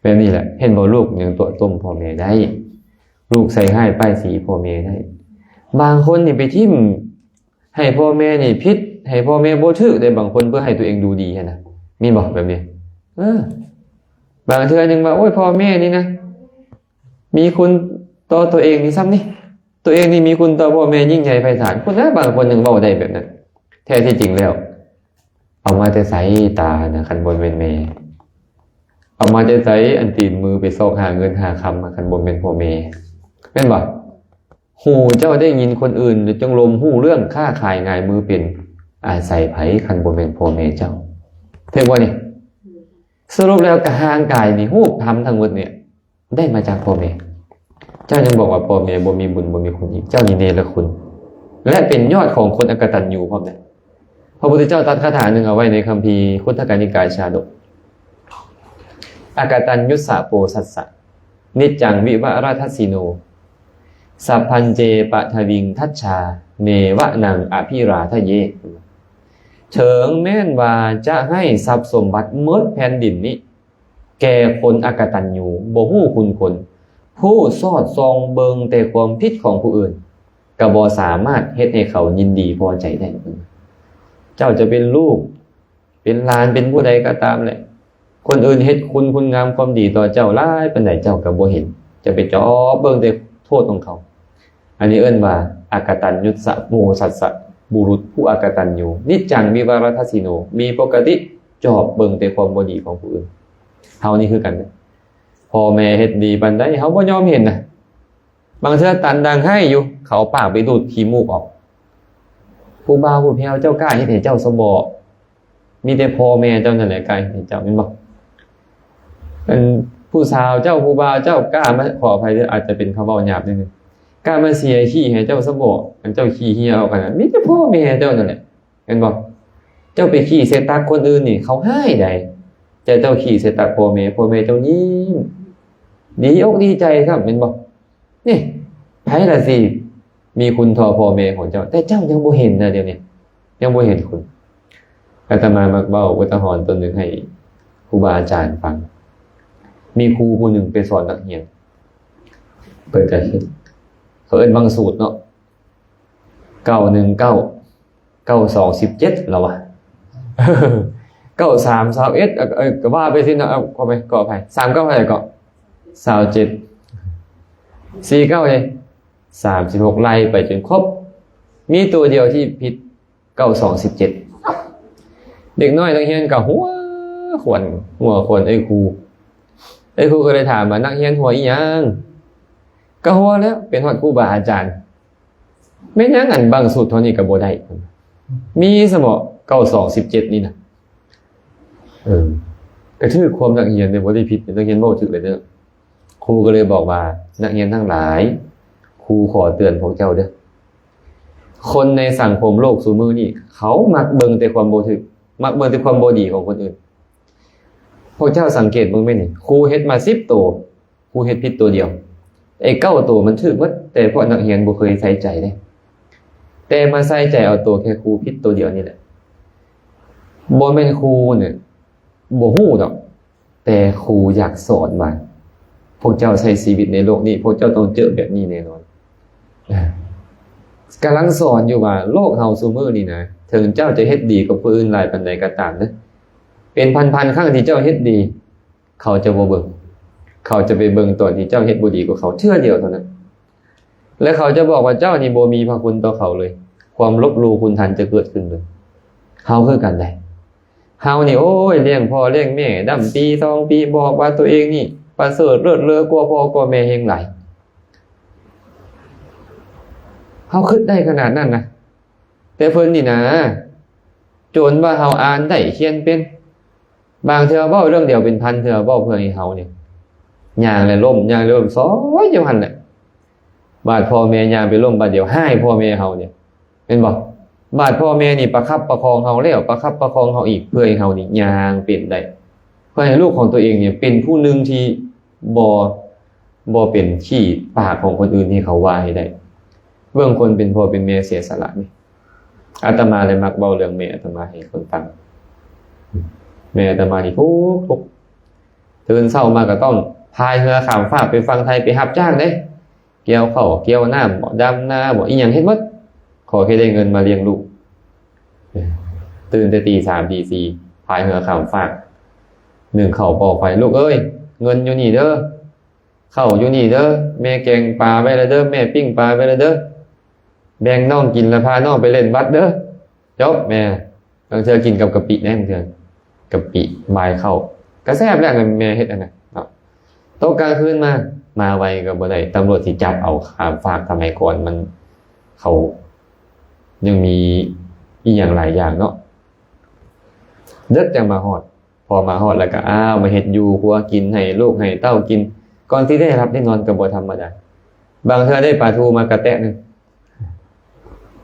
ແບບນີ້ແຫຼະ. ເຫັນບໍ່? ລູກຍັງຕົວະຕົ້ມພໍ່ແມ່ໄດ້, ລູກໃສ່ຮ້າຍປ້າຍສີພໍ່ແມ່ໄດ້. ບາງຄົນນີ້ໄປຖິ້ມໃຫ້ພໍ່ແມ່ນີ້ຜິດ, ໃຫ້ພໍ່ແມ່ບໍ່ຖືກເດ້, ບາງຄົນເພື່ອໃຫ້ຕົວເອງດູດີຫັ້ນນະ. ມີບໍ່ແບບນີ້? ເອີ ບາງເທື່ອຍັງວ່າ ໂອ້ຍ ພໍ່ແມ່ນີ້ນະ ມີຄຸນຕໍ່ຕົວເອງນີ້ສ່ຳນີ້, ຕົວເອງນີ້ມີຄຸນຕໍ່ພໍ່ແມ່ຍິ່ງໃຫຍ່ໄພສານ. ພຸ້ນນະ ບາງຄົນຍັງເວົ້າໄດ້ແບບນັ້ນ. ແທ້ທີ່ຈິງແລ້ວ ເອົາມາແຕ່ໃສຕານະ ຄັນບໍ່ແມ່ນແມ່? ເອົາ ເອົາມາແຕ່ໃສ? ອັນຕີນມືໄປຊອກຫາເງິນຫາຄຳ ຄັນບໍ່ແມ່ນພໍ່ແມ່ ແມ່ນບໍ່? ຫູເຈົ້າໄດ້ຍິນຄົນອື່ນ ແລ້ວຈັ່ງລົມຮູ້ເລື່ອງຄ້າຂາຍ ງາຍມືເປັນ ອາໄສໃຜ ຄັນບໍ່ແມ່ນພໍ່ແມ່ເຈົ້າ? ຖືກບໍ່ນີ້? ສະຫຼຸບແລ້ວກະຮ່າງກາຍນີ້ ຮູບທຳທັງໝົດນີ້ ໄດ້ມາຈາກພໍ່ແມ່. ເຈົ້າຍັງບອກວ່າພໍ່ແມ່ບໍ່ມີບຸນ ບໍ່ມີຄຸນອີກ ເຈົ້ານີ້ເນລະຄຸນ ແລະ ເປັນຍອດຂອງຄົນອະກະຕັນຍູພ້ອມເດ້. ພະພຸດທະເຈົ້າຕັດຄາຖາໜຶ່ງເອົາໄວ້ໃນຄຳພີຄຸດທະກະນິກາຍຊາດົກ ອະກະຕັນຍຸດສະໂປສັດສະ ນິດຈັງວິວະລະທັດສິໂນ ສັບພັນເຈປະທະວິງທັດຊາ ເນວະນັງອະພິລາທະເຍ. ເຖິງແມ່ນວ່າຈະໃຫ້ຊັບສົມບັດໝົດແຜ່ນດິນນີ້ ແກ່ຄົນອະກະຕັນຍູ ບໍ່ຮູ້ຄຸນຄົນ ຜູ້ສອດສ່ອງເບິ່ງແຕ່ຄວາມຜິດຂອງຜູ້ອື່ນ ກໍບໍ່ສາມາດເຮັດໃຫ້ເຂົາຍິນດີພໍໃຈໄດ້. ເຈົ້າຈະເປັນລູກ ເປັນຫຼານ ເປັນຜູ້ໃດກໍຕາມແຫຼະ ຄົນອື່ນເຮັດຄຸນຄຸນງາມຄວາມດີຕໍ່ເຈົ້າຫຼາຍປານໃດ ເຈົ້າກໍບໍ່ເຫັນ ຈະໄປຈອບເບິ່ງແຕ່ໂທດຂອງເຂົາ. ອັນນີ້ເອີ້ນວ່າ ອະກະຕັນຍຸດສະໂປສັດສະ ບຸລຸດຜູ້ອະກະຕັນຍູ ນິດຈັງວິວະລະທັດສິໂນ ມີປົກກະຕິຈອບເບິ່ງແຕ່ຄວາມບໍ່ດີຂອງຜູ້ອື່ນ. ເຮົານີ້ຄືກັນເດ້ ພໍ່ແມ່ເຮັດດີປານໃດ ເຮົາບໍ່ຍອມເຫັນນະ. ບາງເທື່ອຕັນດັງໄຫ້ຢູ່ ເຂົາເອົາປາກໄປດູດຂີ້ມູກອອກ. ຜູ້ບ່າວຜູ້ແພ້ວເຈົ້າກ້າເຮັດໃຫ້ເຈົ້າຊະບໍ? ມີແຕ່ພໍ່ແມ່ເຈົ້ານັ້ນແຫຼະກ້າເຮັດໃຫ້ເຈົ້າ ແມ່ນບໍ່? ອັນຜູ້ສາວເຈົ້າ ຜູ້ບ່າວເຈົ້າກ້າມາ ຂໍອະໄພເດີ ອາດຈະເປັນຄຳເວົ້າຫຍາບໜ້ອຍໜຶ່ງ ກ້າມາເສຍຂີ້ໃຫ້ເຈົ້າຊະບໍ? ອັນເຈົ້າຂີ້ເຫຍອອກຫັ້ນນະ ມີແຕ່ພໍ່ແມ່ເຈົ້ານັ້ນແຫຼະ ແມ່ນບໍ່? ເຈົ້າໄປຂີ້ໃສ່ຕັກຄົນອື່ນນີ້ ເຂົາຮ້າຍໃດ ແຕ່ເຈົ້າຂີ້ໃສ່ຕັກພໍ່ແມ່ ພໍ່ແມ່ເຈົ້າຍິ້ມ ດີອົກດີໃຈຊ້ຳ ແມ່ນບໍ່? ນີ້ ໃຜລະຊິມີຄຸນທໍ່ພໍ່ແມ່ຂອງເຈົ້າ? ແຕ່ເຈົ້າຍັງບໍ່ເຫັນນະ ດຽວນີ້ຍັງບໍ່ເຫັນຄຸນ. ອາດຕະມາມັກເວົ້າອຸທາຫອນຕົນໜຶ່ງໃຫ້ຄູບາອາຈານຟັງ. ມີຄູຜູ້ໜຶ່ງໄປສອນນັກຮຽນ ເພິ່ນກະເຮັດ ເຂົາເອີ້ນບັງສູດເນາະ ເກົ້າໜຶ່ງເກົ້າ ເກົ້າສອງສິບເຈັດ ລາວວ່າ ເກົ້າສາມຊາວເອັດ ເອີ ກໍວ່າໄປຊີ້ນະ ເອົາ ຂໍອະໄພ ຂໍອະໄພ ສາມເກົ້າເທົ່າໃດເກາະ? ຊາວເຈັດ ສີ່ເກົ້າເດ ສາມສິບຫົກ ໄລ່ໄປຈົນຄົບ ມີຕົວດຽວທີ່ຜິດ ເກົ້າສອງສິບເຈັດ. ເດັກນ້ອຍນັກຮຽນກໍຫົວຂວັນ ຫົວຂວັນເອື້ອຍຄູ ເອື້ອຍຄູກໍເລີຍຖາມວ່າ ນັກຮຽນຫົວອີ່ຫຍັງ? ກໍຫົວແລ້ວ ເປັນຮອດຄູບາອາຈານ. ແມ່ນຫຍັງອັນບັງສູດເທົ່ານີ້ກໍບໍ່ໄດ້ ມີສະເໝາະ ເກົ້າສອງສິບເຈັດນີ້ນະ. ເອີ ກະຖືກຄວາມນັກຮຽນເດ້ ບໍ່ໄດ້ຜິດ ນັກຮຽນເວົ້າຖືກເລີຍເດີ. ຄູກໍເລີຍບອກວ່າ ນັກຮຽນທັງຫຼາຍ ຄູຂໍເຕືອນພວກເຈົ້າເດີ ຄົນໃນສັງຄົມໂລກຊຸມື້ນີ້ ເຂົາມັກເບິ່ງແຕ່ຄວາມບໍ່ຖືກ ມັກເບິ່ງແຕ່ຄວາມບໍ່ດີຂອງຄົນອື່ນ. ພວກເຈົ້າສັງເກດເບິ່ງແມ່ນນີ້ ຄູເຮັດມາສິບໂຕ ຄູເຮັດຜິດໂຕດຽວ ໄອ້ເກົ້າໂຕມັນຖືກໝົດ ແຕ່ພວກນັກຮຽນບໍ່ເຄີຍໃສ່ໃຈເດ້ ແຕ່ມາໃສ່ໃຈເອົາໂຕແຄ່ຄູຜິດໂຕດຽວນີ້ແຫຼະ. ບໍ່ແມ່ນຄູນີ້ບໍ່ຮູ້ດອກ ແຕ່ຄູຢາກສອນວ່າ ພວກເຈົ້າໃຊ້ຊີວິດໃນໂລກນີ້ ພວກເຈົ້າຕ້ອງເຈີແບບນີ້ແນ່ນອນ. ກຳລັງສອນຢູ່ວ່າໂລກເຮົາຊຸມື້ນີ້ນະ ເຖິງເຈົ້າຈະເຮັດດີກັບຜູ້ອື່ນຫຼາຍປານໃດກໍຕາມເດີ ເປັນພັນໆຄັ້ງທີ່ເຈົ້າເຮັດດີ ເຂົາຈະບໍ່ເບິ່ງ ເຂົາຈະໄປເບິ່ງຕອນທີ່ເຈົ້າເຮັດບໍ່ດີກວ່າເຂົາເທື່ອດຽວເທົ່ານັ້ນ ແລະ ເຂົາຈະບອກວ່າເຈົ້ານີ້ບໍ່ມີພະຄຸນຕໍ່ເຂົາເລີຍ ຄວາມລົບຫຼູ່ຄຸນທັນຈະເກີດຂຶ້ນເລີຍ. ເຮົາຄືກັນໃດ ເຮົານີ້ ໂອ້ຍ ລ້ຽງພໍ່ລ້ຽງແມ່ດຳປີສອງປີ ບອກວ່າໂຕເອງນີ້ປະເສີດເລີດເລີກວ່າພໍ່ກວ່າແມ່ແຮງຫຼາຍ ເຮົາຄິດໄດ້ຂະໜາດນັ້ນນະ. ແຕ່ເພິ່ນນີ້ນາ ຈົນວ່າເຮົາອ່ານໄດ້ຂຽນເປັນ ບາງເທື່ອເວົ້າເລື່ອງດຽວເປັນພັນເທື່ອ ເວົ້າເພື່ອໃຫ້ເຮົານີ້ຍ່າງແລ້ວລົ້ມ ຍ່າງແລ້ວລົ້ມ ຊອຍຢູ່ຫັ້ນແຫຼະ. ບາດພໍ່ແມ່ຍ່າງໄປລົ້ມບາດດຽວ ຮ້າຍພໍ່ແມ່ເຮົານີ້ ແມ່ນບໍ່? ບາດພໍ່ແມ່ນີ້ປະຄັບປະຄອງເຮົາແລ້ວ ປະຄັບປະຄອງເຮົາອີກ ເພື່ອໃຫ້ເຮົານີ້ຍ່າງເປັນໄດ້ ເພື່ອໃຫ້ລູກຂອງຕົວເອງນີ້ເປັນຜູ້ໜຶ່ງທີ່ບໍ່ ບໍ່ເປັນຂີ້ປາກຂອງຄົນອື່ນທີ່ເຂົາວ່າໃຫ້ໄດ້. ເບິ່ງຄົນເປັນພໍ່ເປັນແມ່ເສຍສະຫຼະນີ້ ອາດຕະມາເລີຍມັກເວົ້າເລື່ອງແມ່ອາດຕະມາໃຫ້ຄົນຟັງ. ແມ່ອາດຕະມານີ້ທຸກ ທຸກ ຕື່ນເຊົ້າມາກໍຕ້ອງພາຍເຮືອຂ້າມຟາກໄປຝັ່ງໄທ ໄປຮັບຈ້າງເດ້ ກ່ຽວເຂົ້າກ່ຽວນ້ຳບໍ ດຳນາບໍ ອີ່ຫຍັງເຮັດໝົດ ຂໍແຄ່ໄດ້ເງິນມາລ້ຽງລູກ. ຕື່ນແຕ່ຕີສາມຕີສີ່ ພາຍເຮືອຂ້າມຟາກ ໜຶ້ງເຂົ້າປອກໄຟ ລູກເອີຍ ເງິນຢູ່ນີ້ເດີ ເຂົ້າຢູ່ນີ້ເດີ ແມ່ແກງປາໄວ້ແລ້ວເດີ ແມ່ປີ້ງປາໄວ້ແລ້ວເດີ ແບ່ງນ້ອງກິນແລ້ວພານ້ອງໄປຫຼິ້ນບັດເດີ. ຈົບແມ່. ບາງເທື່ອກິນກັບກະປິໄດ໋ ບາງເທື່ອກະປິບາຍເຂົ້າ ກໍແຊບແລ້ວ ແມ່ເຮັດອັນນັ້ນເນາະ. ຕົກກາງຄືນມາ ມາໄວກໍບໍ່ໄດ້ ຕຳຫຼວດຊິຈັບເອົາຂ້າມຟາກ. ສະໄໝກ່ອນມັນ ເຂົາຍັງມີອີ່ຫຍັງຫຼາຍຢ່າງເນາະ. ເດິກຈັ່ງມາຮອດ ພໍມາຮອດແລ້ວກໍ ອ້າວ ມາເຮັດຢູ່ຄົວກິນ ໃຫ້ລູກໃຫ້ເຕົ້າກິນ. ກ່ອນຊິໄດ້ຫຼັບໄດ້ນອນກໍບໍ່ທຳມະດາ. ບາງເທື່ອໄດ້ປາທູມາກະແຕະໜຶ່ງ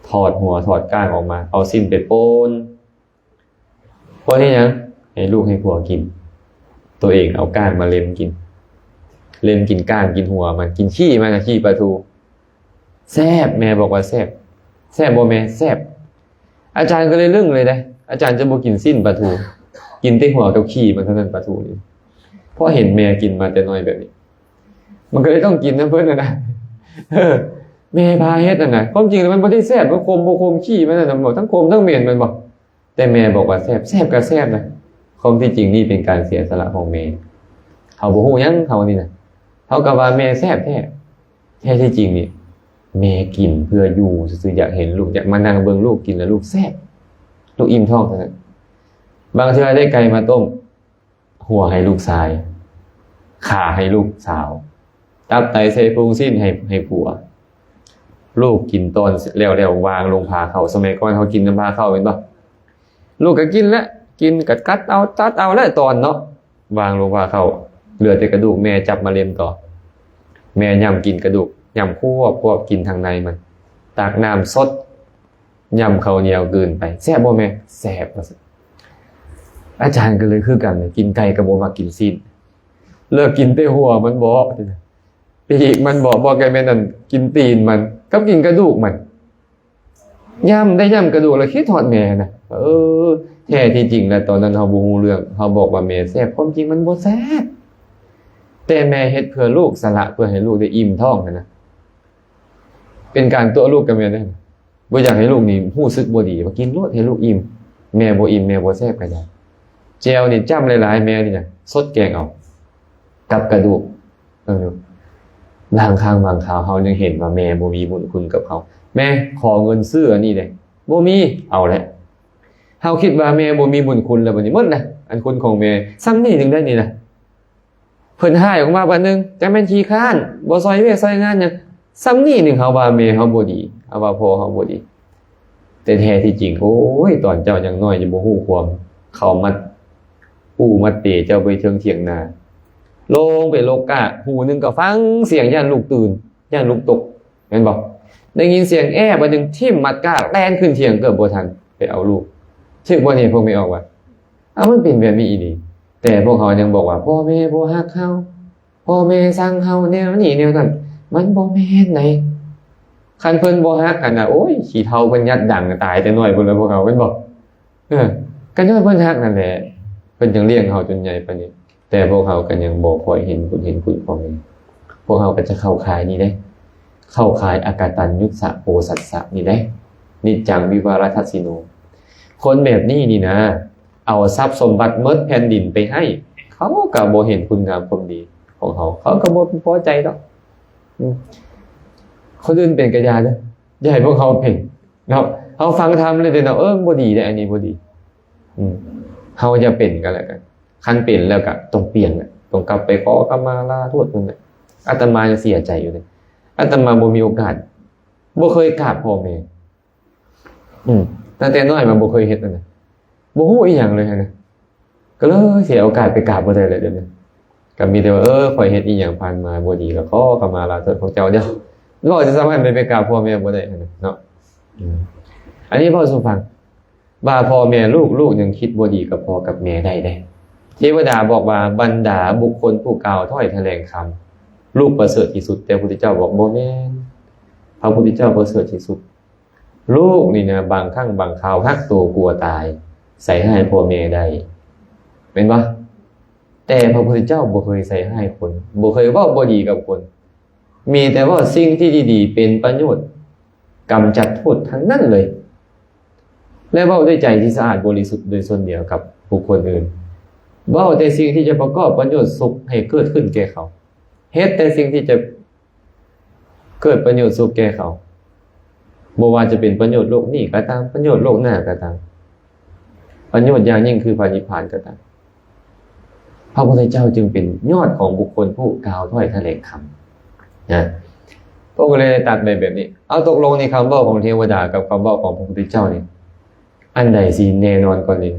ຖອດຫົວຖອດກ້າງອອກມາ ເອົາຊີ້ນໄປປົ່ນ. ປ່ນເຮັດຫຍັງ? ໃຫ້ລູກໃຫ້ຜົວກິນ. ໂຕເອງເອົາກ້າງມາເລັມກິນ ເລັມກິນກ້າງ ກິນຫົວມັນ ກິນຂີ້ມັນນະ ຂີ້ປາທູ. ແຊບ ແມ່ບອກວ່າແຊບ. ແຊບບໍ່ແມ່? ແຊບ. ອາຈານກໍເລີຍລຶ້ງເລີຍເດ້ ອາຈານຈະບໍ່ກິນຊີ້ນປາທູ ກິນແຕ່ຫົວກັບຂີ້ມັນເທົ່ານັ້ນ ປາທູນີ້. ເພາະເຫັນແມ່ກິນມາແຕ່ນ້ອຍແບບນີ້ ມັນກໍເລີຍຕ້ອງກິນນຳເພິ່ນຫັ້ນນະ. ເອີ ແມ່ພາເຮັດຫັ້ນນະ. ຄວາມຈິງແລ້ວມັນບໍ່ໄດ້ແຊບ ມັນຂົມບໍ່ຂົມ ຂີ້ມັນຫັ້ນນະ ທັງຂົມທັງເໝັນແມ່ນບໍ່? ແຕ່ແມ່ບອກວ່າແຊບ ແຊບກໍແຊບນະ. ຄວາມທີ່ຈິງນີ້ເປັນການເສຍສະຫຼະຂອງແມ່. ເຮົາບໍ່ຮູ້ຫຍັງ ເຮົານີ້ນະ ເຮົາກໍວ່າແມ່ແຊບແທ້. ແທ້ທີ່ຈິງນີ້ ແມ່ກິນເພື່ອຢູ່ຊື່ໆ ຢາກເຫັນລູກ ຢາກມານັ່ງເບິ່ງລູກກິນ ແລ້ວລູກແຊບ ລູກອີ່ມທ້ອງເທົ່ານັ້ນ. ບາງເທື່ອໄດ້ໄກ່ມາຕົ້ມ ຫົວໃຫ້ລູກຊາຍ ຂາໃຫ້ລູກສາວ ຕັບໄຕໃສ່ພຸງຊີ້ນໃຫ້ ໃຫ້ຜົວ. ລູກກິນຕອນແລ້ວໆ ວາງລົງພາເຂົ້າ. ສະໄໝກ່ອນເຮົາກິນນຳພາເຂົ້າແມ່ນບໍ່? ລູກກໍກິນແຫຼະ ກິນກໍກັດເອົາ ຕັດເອົາແຫຼະຕອນເນາະ ວາງລົງພາເຂົ້າ ເຫຼືອແຕ່ກະດູກ ແມ່ຈັບມາເລັມຕໍ່. ແມ່ຫຍ້ຳກິນກະດູກ ຫຍ້ຳຄວບໆ ກິນທາງໃນມັນ ຕັກນ້ຳສົດ ຫຍ້ຳເຂົ້າໜຽວກືນໄປ. ແຊບບໍ່ແມ່? ແຊບ ວ່າຊັ້ນ. ອາຈານກໍເລີຍຄືກັນ ກິນໄກ່ກໍບໍ່ມັກກິນຊີ້ນ ເລີກກິນແຕ່ຫົວມັນບໍ ປີກມັນບໍ ບໍ່ ກໍແມ່ນອັນ ກິນຕີນມັນ ກັບກິນກະດູກມັນ. ຫຍ້ຳໄດ້ຫຍ້ຳກະດູກແລ້ວຄິດຮອດແມ່ນະ. ເອີ ແທ້ທີ່ຈິງແລ້ວຕອນນັ້ນເຮົາບໍ່ຮູ້ເລື່ອງ ເຮົາບອກວ່າແມ່ແຊບ ຄວາມຈິງມັນບໍ່ແຊບ. ແຕ່ແມ່ເຮັດເພື່ອລູກ ສະຫຼະເພື່ອໃຫ້ລູກໄດ້ອີ່ມທ້ອງຫັ້ນນະ. ເປັນການຕົວະລູກກໍແມ່ນເດ້. ບໍ່ຢາກໃຫ້ລູກນີ້ຮູ້ສຶກບໍ່ດີ ວ່າກິນໂລດໃຫ້ລູກອີ່ມ. ແມ່ບໍ່ອີ່ມ ແມ່ບໍ່ແຊບກໍຢ່າ. ແຈ່ວນີ້ຈ້ຳຫຼາຍໆ ແມ່ນີ້ນະ ສົດແກງເອົາ ກັບກະດູກ. ເອີ ບາງຄັ້ງບາງຄາວເຮົາຍັງເຫັນວ່າແມ່ບໍ່ມີບຸນຄຸນກັບເຮົາ. ແມ່ ຂໍເງິນຊື້ອັນນີ້ແດ່. ບໍ່ມີ. ເອົາແຫຼະ. ເຮົາຄິດວ່າແມ່ບໍ່ມີບຸນຄຸນແລ້ວ ບັດນີ້ໝົດນະ ອັນຄຸນຂອງແມ່. ສ່ຳນີ້ໜຶ່ງໄດ້ນີ້ນະ. ເພິ່ນຮ້າຍອອກມາບາດໜຶ່ງ ຈັກແມ່ນຂີ້ຄ້ານ ບໍ່ຊ່ອຍວຽກຊ່ອຍງານຫຍັງ. ສ່ຳນີ້ໜຶ່ງເຮົາວ່າແມ່ເຮົາບໍ່ດີ ເຮົາວ່າພໍ່ເຮົາບໍ່ດີ. ແຕ່ແທ້ທີ່ຈິງ ໂອ້ຍ ຕອນເຈົ້າຍັງນ້ອຍ ຍັງບໍ່ຮູ້ຄວາມ ເຂົາມັດປູມັດເປເຈົ້າໄປເທິງຖຽງນາ ລົງໄປລົກກ້າ ຫູໜຶ່ງກໍຟັງສຽງ ຢ້ານລູກຕື່ນ ຢ້ານລູກຕົກ ແມ່ນບໍ່? ໄດ້ຍິນສຽງແອບາດໜຶ່ງ ຖິ້ມມັດກ້າ ແລ່ນຂຶ້ນຖຽງເກືອບບໍ່ທັນ ໄປເອົາລູກ. ຖືກບໍ່ນີ້ ພວກແມ່ອອກວ່າ ເອົາ ມັນເປັນແບບນີ້ອີ່ຫຼີ. ແຕ່ພວກເຮົາຍັງບອກວ່າ ພໍ່ແມ່ບໍ່ຮັກເຮົາ ພໍ່ແມ່ຊັງເຮົາແນວນີ້ແນວນັ້ນ. ມັນບໍ່ແມ່ນໃດ໋. ຄັນເພິ່ນບໍ່ຮັກຫັ້ນນະ ໂອ້ຍ ຂີ້ເຖົ້າເພິ່ນຍັດດັງຕາຍແຕ່ນ້ອຍພຸ້ນແຫຼະພວກເຮົາ ແມ່ນບໍ່? ເອີ ກໍຍ້ອນເພິ່ນຮັກນັ້ນແຫຼະ ເພິ່ນຈຶ່ງລ້ຽງເຮົາຈົນໃຫຍ່ປານນີ້. ແຕ່ພວກເຮົາກໍຍັງບໍ່ຄ່ອຍເຫັນບຸນເຫັນຄຸນພໍ່ແມ່. ພວກເຮົາກໍຈະເຂົ້າຂ່າຍນີ້ເດ້ ເຂົ້າຂ່າຍອະກະຕັນຍຸດສະໂອສັດສະນີ້ເດ້ ນິດຈັງວິວາລະທັດສິໂນ. ຄົນແບບນີ້ນີ້ນະ ເອົາຊັບສົມບັດໝົດແຜ່ນດິນໄປໃຫ້ ເຂົາກໍບໍ່ເຫັນຄຸນງາມຄວາມດີຂອງເຮົາ ເຂົາກໍບໍ່ພໍໃຈດອກ. ອືມ ຄົນອື່ນເປັນກະຢ່າເດີ ຢ່າໃຫ້ພວກເຮົາເປັນເນາະ. ເຮົາຟັງທຳແລ້ວເດ້ເນາະ ເອີ ບໍ່ດີເດ້ ອັນນີ້ບໍ່ດີ. ອືມ ເຮົາຢ່າເປັນກໍແລ້ວກັນ. ຄັນເປັນແລ້ວກໍຕ້ອງປ່ຽນແຫຼະ ຕ້ອງກັບໄປຂໍຂະມາລາໂທດເພິ່ນແຫຼະ. ອາດຕະມາຍັງເສຍໃຈຢູ່ເດ້ ອາດຕະມາບໍ່ມີໂອກາດ ບໍ່ເຄີຍກາບພໍ່ແມ່. ອືມ ຕັ້ງແຕ່ນ້ອຍມາບໍ່ເຄີຍເຮັດອັນນັ້ນ ບໍ່ຮູ້ອີ່ຫຍັງເລີຍຫັ້ນນະ ກໍເລີຍເສຍໂອກາດໄປກາບບໍ່ໄດ້ແລ້ວດຽວນີ້. ກໍມີແຕ່ວ່າ ເອີ ຂ້ອຍເຮັດອີ່ຫຍັງຜ່ານມາບໍ່ດີ ກໍຂໍຂະມາລາໂທດພວກເຈົ້າເດີ້. ເວົ້າຈະສາມາດໄປ ໄປກາບພໍ່ແມ່ບໍ່ໄດ້ຫັ້ນນະເນາະ. ອືມ ອັນນີ້ເວົ້າສູ່ຟັງ ວ່າພໍ່ແມ່ລູກ ລູກຍັງຄິດບໍ່ດີກັບພໍ່ກັບແມ່ໄດ້ເດ້. ເທວະດາບອກວ່າ ບັນດາບຸກຄົນຜູ້ກ່າວຖ້ອຍຖະແຫຼງຄຳ ລູກປະເສີດທີ່ສຸດ. ແຕ່ພະພຸດທະເຈົ້າບອກ ບໍ່ແມ່ນ ພະພຸດທະເຈົ້າປະເສີດທີ່ສຸດ. ລູກນີ້ນະ ບາງຄັ້ງບາງຄາວຮັກໂຕກົວຕາຍ ໃສ່ຮ້າຍພໍ່ແມ່ໄດ້ ແມ່ນບໍ່? ແຕ່ພະພຸດທະເຈົ້າບໍ່ເຄີຍໃສ່ຮ້າຍຄົນ ບໍ່ເຄີຍເວົ້າບໍ່ດີກັບຄົນ ມີແຕ່ເວົ້າສິ່ງທີ່ດີໆ ເປັນປະໂຫຍດ ກຳຈັດໂທດທັງນັ້ນເລີຍ ແລະ ເວົ້າດ້ວຍໃຈທີ່ສະອາດບໍລິສຸດໂດຍສ່ວນດຽວກັບບຸກຄົນອື່ນ. ເວົ້າແຕ່ສິ່ງທີ່ຈະປະກອບປະໂຫຍດສຸກໃຫ້ເກີດຂຶ້ນແກ່ເຂົາ ເຮັດແຕ່ສິ່ງທີ່ຈະເກີດປະໂຫຍດສຸກແກ່ເຂົາ ບໍ່ວ່າຈະເປັນປະໂຫຍດໂລກນີ້ກໍຕາມ ປະໂຫຍດໂລກໜ້າກໍຕາມ ປະໂຫຍດຢ່າງຍິ່ງຄືພະນິບພານກໍຕາມ. ພະພຸດທະເຈົ້າຈຶ່ງເປັນຍອດຂອງບຸກຄົນຜູ້ກ່າວຖ້ອຍຖະແຫຼງຄຳນະ. ພະອົງກໍເລີຍໄດ້ຕັດໄປແບບນີ້. ເອົາ ຕົກລົງນີ້ ຄຳເວົ້າຂອງເທວະດາກັບຄຳເວົ້າຂອງພະພຸດທະເຈົ້ານີ້ ອັນໃດຊິແນ່ນອນກວ່ານີ້?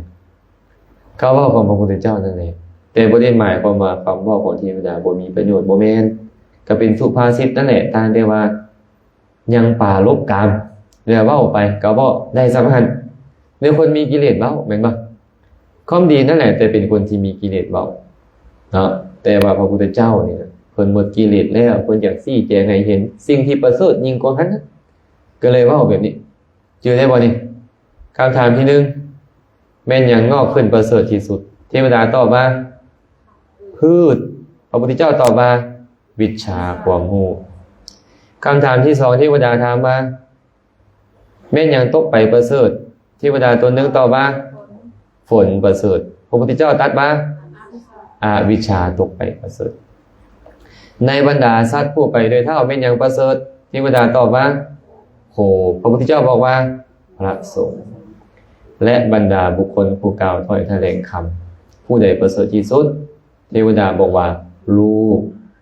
ຄຳເວົ້າຂອງພະພຸດທະເຈົ້ານັ້ນແຫຼະ. ແຕ່ບໍ່ໄດ້ໝາຍຄວາມວ່າຄຳເວົ້າຂອງເທວະດາບໍ່ມີປະໂຫຍດ, ບໍ່ແມ່ນ. ກໍເປັນສຸພາສິດນັ້ນແຫຼະ, ຕ່າງແຕ່ວ່າຍັງປາລົບກາມ ແລ້ວເວົ້າໄປກໍເວົ້າໄດ້ສ່ຳນັ້ນ. ແນວຄົນມີກິເລດເວົ້າ ແມ່ນບໍ່? ຄວາມດີນັ້ນແຫຼະ, ແຕ່ເປັນຄົນທີ່ມີກິເລດເວົ້າເນາະ. ແຕ່ວ່າພະພຸດທະເຈົ້ານີ້ນະ ເພິ່ນໝົດກິເລດແລ້ວ, ເພິ່ນຢາກຊີ້ແຈງໃຫ້ເຫັນສິ່ງທີ່ປະເສີດຍິ່ງກວ່າຫັ້ນນະ, ກໍເລີຍເວົ້າແບບນີ້. ຈື່ໄດ້ບໍ່ນີ້? ຄຳຖາມທີໜຶ່ງ ແມ່ນຫຍັງງອກຂຶ້ນປະເສີດທີ່ສຸດ? ເທວະດາຕອບວ່າ ພືດ. ພະພຸດທະເຈົ້າຕອບວ່າ ວິດຊາ ຄວາມຮູ້. ຄຳຖາມທີສອງ ເທວະດາຖາມວ່າ ແມ່ນຫຍັງຕົກໄປປະເສີດ? ເທວະດາຕົນໜຶ່ງຕອບວ່າ ຝົນປະເສີດ. ພະພຸດທະເຈົ້າຕັດວ່າ ອະວິດຊາຕົກໄປປະເສີດ. ໃນບັນດາສັດຜູ້ໄປໂດຍເທົ້າ ແມ່ນຫຍັງປະເສີດ? ເທວະດາຕອບວ່າ ໂຄ. ພະພຸດທະເຈົ້າບອກວ່າ ພະສົງ ແລະ ບັນດາບຸກຄົນຜູ້ກ່າວຖ້ອຍຖະແຫຼງຄຳ ຜູ້ໃດປະເສີດທີ່ສຸດ? ເທວະດາບອກວ່າ ລູກ,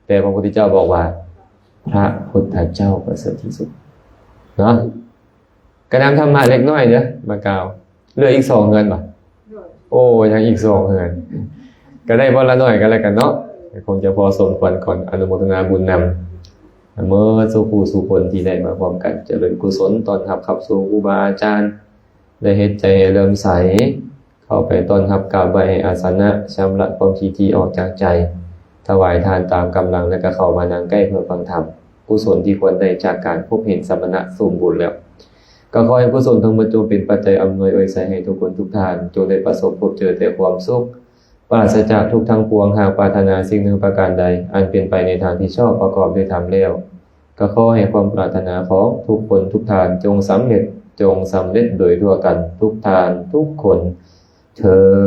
ແຕ່ພະພຸດທະເຈົ້າບອກວ່າ ພະພຸດທະເຈົ້າປະເສີດທີ່ສຸດເນາະ. ກະນຳທຳມະເລັກນ້ອຍເດີ ມາກ່າວ. ເຫຼືອອີກສອງເຮືອນບໍ່? ໂອ້ ຍັງອີກສອງເຮືອນ. ກະໄດ້ບ່ອນລະໜ້ອຍກັນແລ້ວກັນເນາະ, ຄົງຈະພໍສົມຄວນກ່ອນ. ອະນຸໂມທະນາບຸນນຳ ເໝິດສູ່ຜູ້ສູ່ຄົນທີ່ໄດ້ມາຮ່ວມກັນຈະເລີນກຸສົນ ຕ້ອນຮັບຂັບສູ່ຄູບາອາຈານ ໄດ້ເຮັດໃຈໃຫ້ເຫຼື້ອມໃສ ເຂົ້າໄປຕ້ອນຮັບກາບໄຫວ້ໃຫ້ອາສະນະ, ຊຳລະຄວາມຂີ້ຖີ່ອອກຈາກໃຈ, ຖວາຍທານຕາມກຳລັງ ແລະ ກໍເຂົ້າມານັ່ງໃກ້ເພື່ອຟັງທຳ. ກຸສົນທີ່ຄວນໄດ້ຈາກການພົບເຫັນສະມະນະສົມບູນແລ້ວ. ກໍຂໍໃຫ້ກຸສົນທັງໝົດຈົ່ງເປັນປັດໄຈອຳນວຍອວຍໄຊໃຫ້ທຸກຄົນທຸກທ່ານ, ຈົ່ງໄດ້ປະສົບພົບເຈີແຕ່ຄວາມສຸກ, ປາສະຈາກທຸກທັງປວງ. ຫາກປາດຖະໜາສິ່ງໜຶ່ງປະການໃດ ອັນເປັນໄປໃນທາງທີ່ຊອບປະກອບດ້ວຍທຳແລ້ວ, ກໍຂໍໃຫ້ຄວາມປາດຖະໜາຂອງທຸກຄົນທຸກທ່ານຈົ່ງສຳເລັດ, ຈົ່ງສຳເລັດໂດຍທົ່ວກັນທຸກທ່ານທຸກຄົນເທີ້ນ.